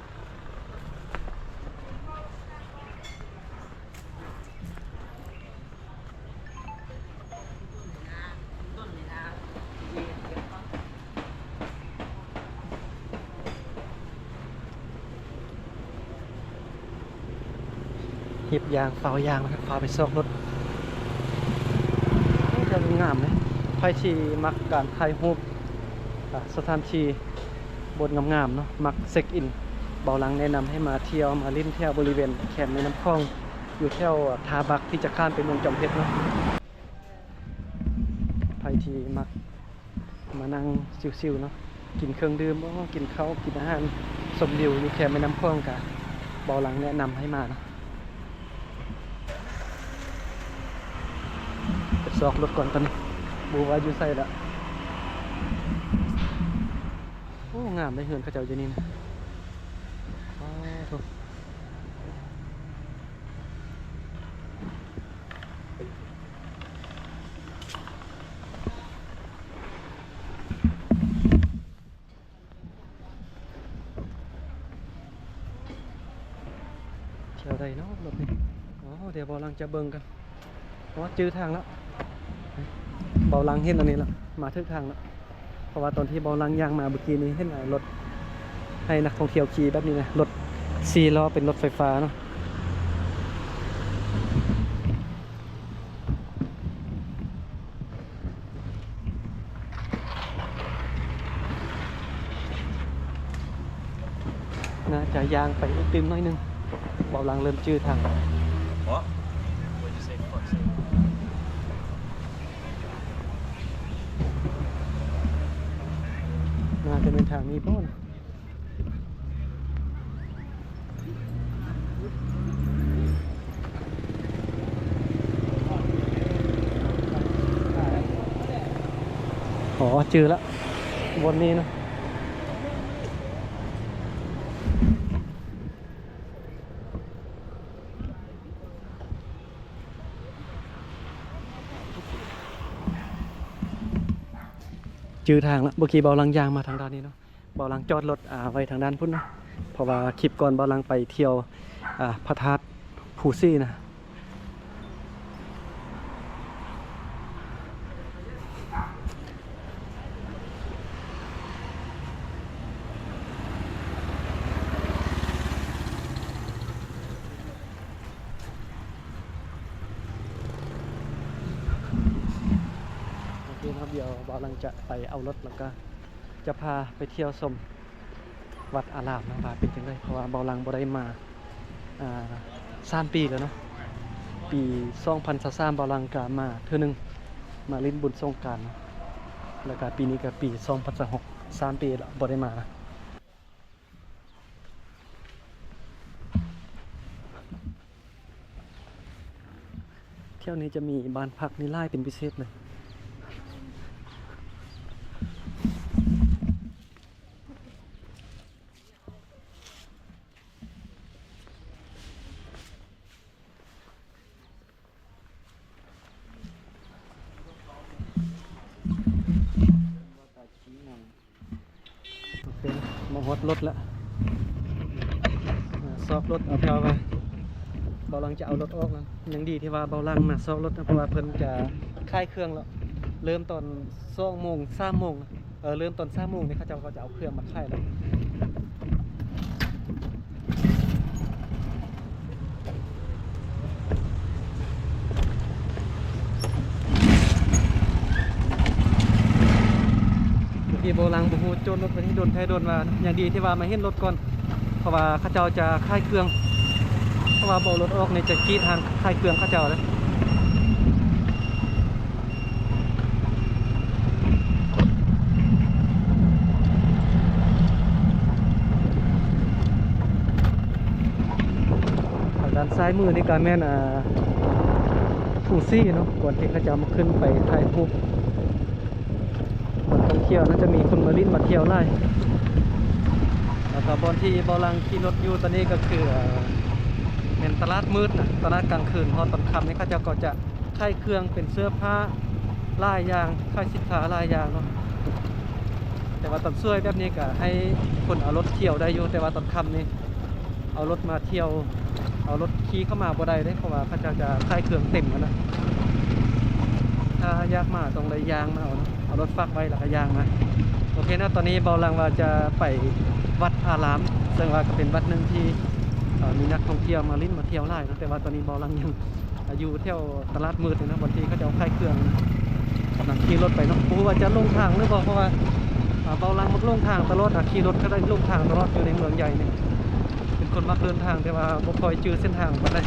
ຮີບຍ່າງ ຟ້າວຍ່າງນະ, ຟ້າວໄປຊອກລົດ. ໂອ້ ແຖວນີ້ງາມເດ້. ໃຜທີ່ມັກການຖ່າຍຮູບ ອ່າ ສະຖານທີ່ບ່ອນງາມໆເນາະ, ມັກເຊັກອິນ, ເບົາຫຼັງແນະນຳໃຫ້ມາທ່ຽວ ມາຫຼິ້ນແຖວບໍລິເວນແຄມແມ່ນ້ຳຂອງ ຢູ່ແຖວທ່າບັກ ທີ່ຈະຂ້າມໄປເມືອງຈອມເພັດເນາະ. ໃຜທີ່ມັກມານັ່ງຊິວໆເນາະ, ກິນເຄື່ອງດື່ມ ກິນເຂົ້າ ກິນອາຫານ ຊົມວິວຢູ່ແຄມແມ່ນ້ຳຂອງ ກະເບົາຫຼັງແນະນຳໃຫ້ມາເນາະ. ໄປຊອກລົດກ່ອນຕອນນີ້ ບໍ່ຮູ້ວ່າຢູ່ໃສລະ. ໂອ້ ງາມເດ້ເຮືອນເຂົາເຈົ້າຢູ່ນີ້ນະ. ອ້າໂທ້. ແຖວໃດເນາະລົດນີ້? ອໍ ດຽວເບົາຫຼັງຈະເບິ່ງກັນ. ອໍ ຈື່ທາງແລ້ວ, ເບົາຫຼັງເຫັນອັນນີ້ແລ້ວ, ມາຖືກທາງແລ້ວ. ເພາະວ່າຕອນທີ່ເບົາຫຼັງຍ່າງມາເມື່ອກີ້ນີ້ ເຫັນ ອ່າ ລົດໃຫ້ນັກທ່ອງທ່ຽວຂີ່ແບບນີ້ນະ, ລົດສີ່ລໍ້ເປັນລົດໄຟຟ້າເນາະ. ໜ້າຈະຍ່າງໄປອີກຕື່ມໜ້ອຍໜຶ່ງ, ເບົາຫຼັງເລີ່ມຈື່ທາງ. ໜ້າຈະແມ່ນທາງນີ້ບໍ່ນະ? ອໍ ຈື່ລະ ບ່ອນນີ້ນະ. ຈື່ທາງລະ, ເມື່ອກີ້ເບົາຫຼັງຍ່າງມາທາງດ້ານນີ້ເນາະ. ເບົາຫຼັງຈອດລົດ ອ່າ ໄວ້ທາງດ້ານພຸ້ນເນາະ, ເພາະວ່າຄລິບກ່ອນເບົາຫຼັງໄປທ່ຽວ ອ່າ ພະທາດພູສີນະ. ໂອເຄເນາະ, ດຽວເບົາຫຼັງຈະໄປເອົາລົດ ແລ້ວກະຈະພາໄປທ່ຽວຊົມ ວັດອາລາມເນາະ ວ່າເປັນຈັ່ງໃດ, ເພາະວ່າເບົາຫຼັງບໍ່ໄດ້ມາ ອ່າ ສາມປີແລ້ວເນາະ. ປີສອງພັນຊາວສາມ ເບົາຫຼັງກະມາເທື່ອໜຶ່ງ ມາຫຼິ້ນບຸນສົງການເນາະ, ແລ້ວກະປີນີ້ກະປີສອງພັນຊາວຫົກ ສາມປີແລ້ວບໍ່ໄດ້ມາ. ແຖວນີ້ຈະມີບ້ານພັກນີ້ຫຼາຍເປັນພິເສດເລີຍ. ໂອເຄ ມາຮອດລົດແລ້ວ ຊອກລົດເອົາແຖວວ່າ ເບົາຫຼັງຈະເອົາລົດອອກນະ. ຍັງດີທີ່ວ່າເບົາຫຼັງມາຊອກລົດນະ, ເພາະວ່າເພິ່ນຈະຂາຍເຄື່ອງແລ້ວ ເລີ່ມຕອນສອງໂມງ ສາມໂມງ ເອີ ເລີ່ມຕອນສາມໂມງນີ້ ເຂົາເຈົ້າກໍຈະເອົາເຄື່ອງມາຂາຍແລ້ວ. ເມື່ອກີ້ເບົາຫຼັງບໍ່ຮູ້ ຈອດລົດໄວ້ນີ້ດົນແທ້ດົນວ່າ ຍັງດີທີ່ວ່າມາເຫັນລົດກ່ອນ ເພາະວ່າເຂົາເຈົ້າຈະຂາຍເຄື່ອງ, ເພາະວ່າບໍ່ເອົາລົດອອກນີ້ຈະກຣີດຮ້ານຂາຍເຄື່ອງເຂົາເຈົ້າເດ້. ທາງດ້ານຊ້າຍມືນີ້ກະແມ່ນ ອ່າ ພູສີເນາະ, ບ່ອນທີ່ເຂົາເຈົ້າມາຂຶ້ນໄປຖ່າຍຮູບ. ນັກທ່ອງທ່ຽວໜ້າຈະມີຄົນມາຫຼິ້ນມາທ່ຽວຫຼາຍ. ແລ້ວກໍບ່ອນທີ່ບ່າວຫຼັງຂີ່ລົດຢູ່ຕອນນີ້ກໍຄື ເອີ ແມ່ນຕະຫຼາດມືດນະ, ຕະຫຼາດກາງຄືນ. ຮອດຕອນຄ່ຳນີ້ເຂົາເຈົ້າກໍຈະຂາຍເຄື່ອງເປັນເສື້ອຜ້າຫຼາຍຢ່າງ, ຂາຍສິນຄ້າຫຼາຍຢ່າງເນາະ. ແຕ່ວ່າຕອນສວຍແບບນີ້ກໍໃຫ້ຄົນເອົາລົດທ່ຽວໄດ້ຢູ່, ແຕ່ວ່າຕອນຄ່ຳນີ້ ເອົາລົດມາທ່ຽວ ເອົາລົດຂີ່ເຂົ້າມາບໍ່ໄດ້ເດ້ ເພາະວ່າເຂົາເຈົ້າຈະຂາຍເຄື່ອງເຕັມຫັ້ນນະ. ຖ້າຢາກມາຕ້ອງໄດ້ຍ່າງມາເອົາເນາະ, ເອົາລົດຝາກໄວ້ແລ້ວກໍຍ່າງມາ. ໂອເຄເນາະ, ຕອນນີ້ບ່າວຫຼັງວ່າຈະໄປວັດອາລາມ, ເຊິ່ງວ່າກໍເປັນວັດໜຶ່ງທີ່ ເອີ ມີນັກທ່ອງທ່ຽວມາຫຼິ້ນມາທ່ຽວຫຼາຍເນາະ, ແຕ່ວ່າຕອນນີ້ບ່າວຫຼັງຍັງ ອາ ຢູ່ແຖວຕະຫຼາດມືດນີ້ນະ, ບ່ອນທີ່ເຂົາເຈົ້າຂາຍເຄື່ອງ. ກຳລັງຂີ່ລົດໄປເນາະ, ບໍ່ຮູ້ວ່າຈະຫຼົງທາງຫຼືບໍ່ ເພາະວ່າ ອາ ບ່າວຫຼັງມັກຫຼົງທາງຕະຫຼອດນະ, ຂີ່ລົດກໍໄດ້ຫຼົງທາງຕະຫຼອດ ຢູ່ໃນເມືອງໃຫຍ່ນີ້. ເປັນຄົນມັກເດີນທາງ ແຕ່ວ່າບໍ່ຄ່ອຍຈື່ເສັ້ນທາງປານໃດ.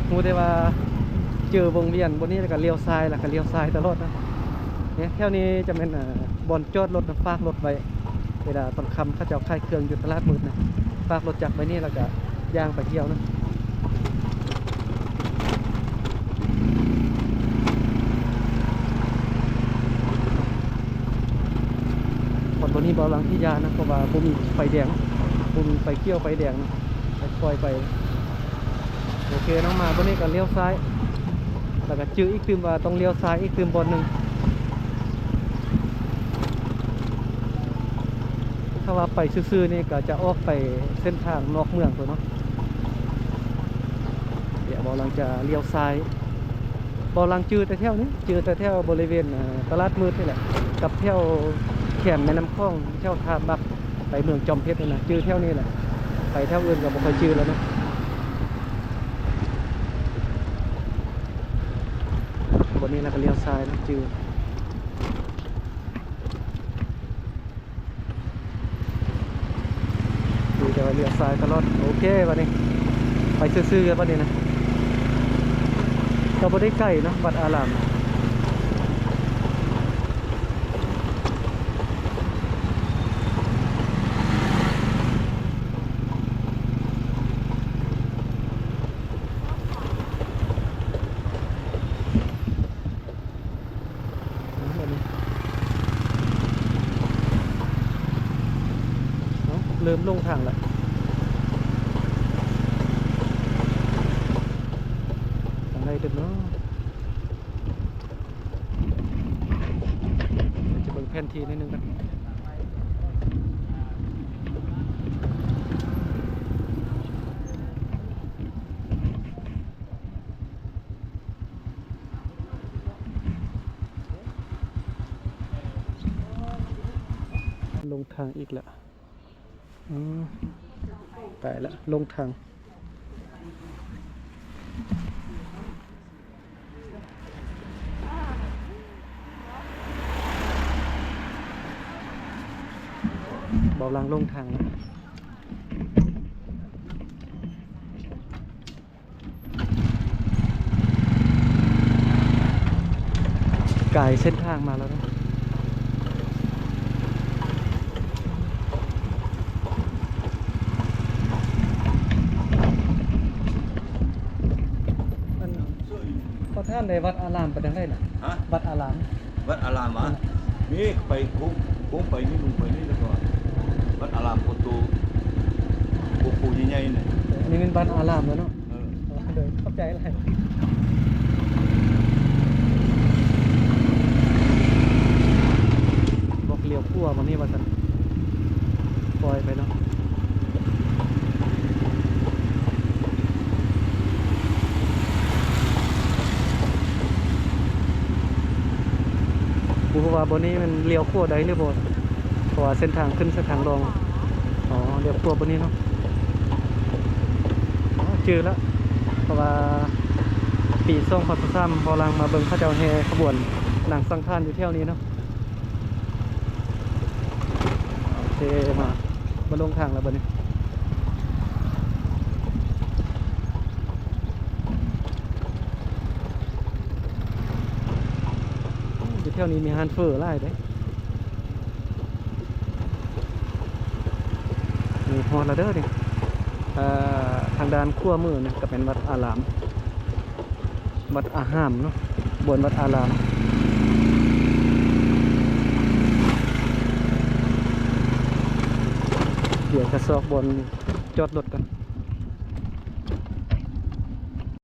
ຮູ້ແຕ່ວ່າເຈີວົງວຽນບ່ອນນີ້ ແລ້ວກໍລ້ຽວຊ້າຍ ແລ້ວກໍລ້ຽວຊ້າຍຕະຫຼອດນະ. ນີ້ ແຖວນີ້ຈະແມ່ນ ອາ ບ່ອນຈອດລົດນະ, ຝາກລົດໄວ້. ເວລາຕອນຄ່ຳເຂົາເຈົ້າຂາຍເຄື່ອງຢູ່ຕະຫຼາດມືດນະ, ຝາກລົດຈັກໄວ້ນີ້ ແລ້ວກະຍ່າງໄປທ່ຽວນະ. ຮອດບ່ອນນີ້ບ່າວຫຼັງຊິຢ່ານະ, ເພາະວ່າບໍ່ມີໄຟແດງ, ບໍ່ມີໄຟຂຽວໄຟແດງນະ, ຄ່ອຍໆໄປ. ໂອເຄເນາະ, ມາບ່ອນນີ້ກໍລ້ຽວຊ້າຍ ແລ້ວກໍຈື່ອີກຕື່ມວ່າຕ້ອງລ້ຽວຊ້າຍອີກຕື່ມບ່ອນໜຶ່ງ. ຖ້າວ່າໄປຊື່ໆນີ້ກໍຈະອອກໄປເສັ້ນທາງນອກເມືອງພຸ້ນເນາະ. ດຽວບ່າວຫຼັງຈະລ້ຽວຊ້າຍ. ບ່າວຫຼັງຈື່ແຕ່ແຖວນີ້, ຈື່ແຕ່ແຖວບໍລິເວນ ເອີ ຕະຫຼາດມືດນີ້ແຫຼະ ກັບແຖວແຄມແມ່ນ້ຳຂອງ ແຖວທ່າບັກ ໄປເມືອງຈອມເພັດນີ້ນະ, ຈື່ແຖວນີ້ແຫຼະ. ໄປແຖວອື່ນກໍບໍ່ຄ່ອຍຈື່ແລ້ວເນາະ. ບ່ອນນີ້ແລ້ວກໍລ້ຽວຊ້າຍນະ, ຈື່. ມີແຕ່ວ່າລ້ຽວຊ້າຍຕະຫຼອດ. ໂອເຄ ບັດນີ້ໄປຊື່ໆກັນບັດນີ້ນະ, ກໍບໍ່ໄດ້ໄກເນາະ ວັດອາລາມ. ເລີ່ມຫຼົງທາງແລ້ວ, ທາງໃດເດີເນາະ. ຈະເບິ່ງແຜນທີ່ໜ້ອຍໜຶ່ງກ່ອນ. ຫຼົງທາງອີກແລ້ວ. ອືມ ຕາຍລະ ຫຼົງທາງ. ບ່າວຫຼັງຫຼົງທາງລະ. ກາຍເສັ້ນທາງມາແລ້ວເນາະ. ອັນ ຂໍຖາມໄດ້ ວັດອາລາມໄປທາງໃດນະ? ຮະ? ວັດອາລາມ. ວັດອາລາມຫວາ? ອືມ ນີ້ໄປໂຄ້ງ ໂຄ້ງໄປນີ້ ລົງໄປນີ້ ແລ້ວກໍວັດອາລາມໂຄໂຕ ໂຄໂຄໃຫຍ່ໆນີ້. ເອີ ອັນນີ້ແມ່ນວັດອາລາມແລ້ວເນາະ. ເອີ ໂດຍ ຂອບໃຈຫຼາຍ. ບອກລ້ຽວຂວາບ່ອນນີ້ວ່າຊັ້ນ ປ່ອຍໄປເນາະ. ບໍ່ຮູ້ວ່າບ່ອນນີ້ແມ່ນລ້ຽວຂວາໄດ້ຫຼືບໍ່ ເພາະວ່າເສັ້ນທາງຂຶ້ນເສັ້ນທາງລົງ. ອໍ ລ້ຽວຂວາບ່ອນນີ້ເນາະ. ອໍ ຈື່ລະ ເພາະວ່າປີສອງພັນຊາວສາມ ເຮົາລັງມາເບິ່ງເຂົາເຈົ້າແຫ່ຂະບວນນາງສັງຂານຢູ່ແຖວນີ້ເນາະ. ໂອເຄ ມາ ມາລົງທາງແລ້ວບັດນີ້. ຢູ່ແຖວນີ້ມີຮ້ານເຝີຫຼາຍເດ້. ນີ້ຮອດແລ້ວເດີນີ້. ເອີ ທາງດ້ານຂວາມືນີ້ກໍແມ່ນວັດອາລາມ ວັດອາຮາມເນາະ ບ່ອນວັດອາລາມ. ດຽວຈະຊອກບ່ອນຈອດລົດກ່ອນ.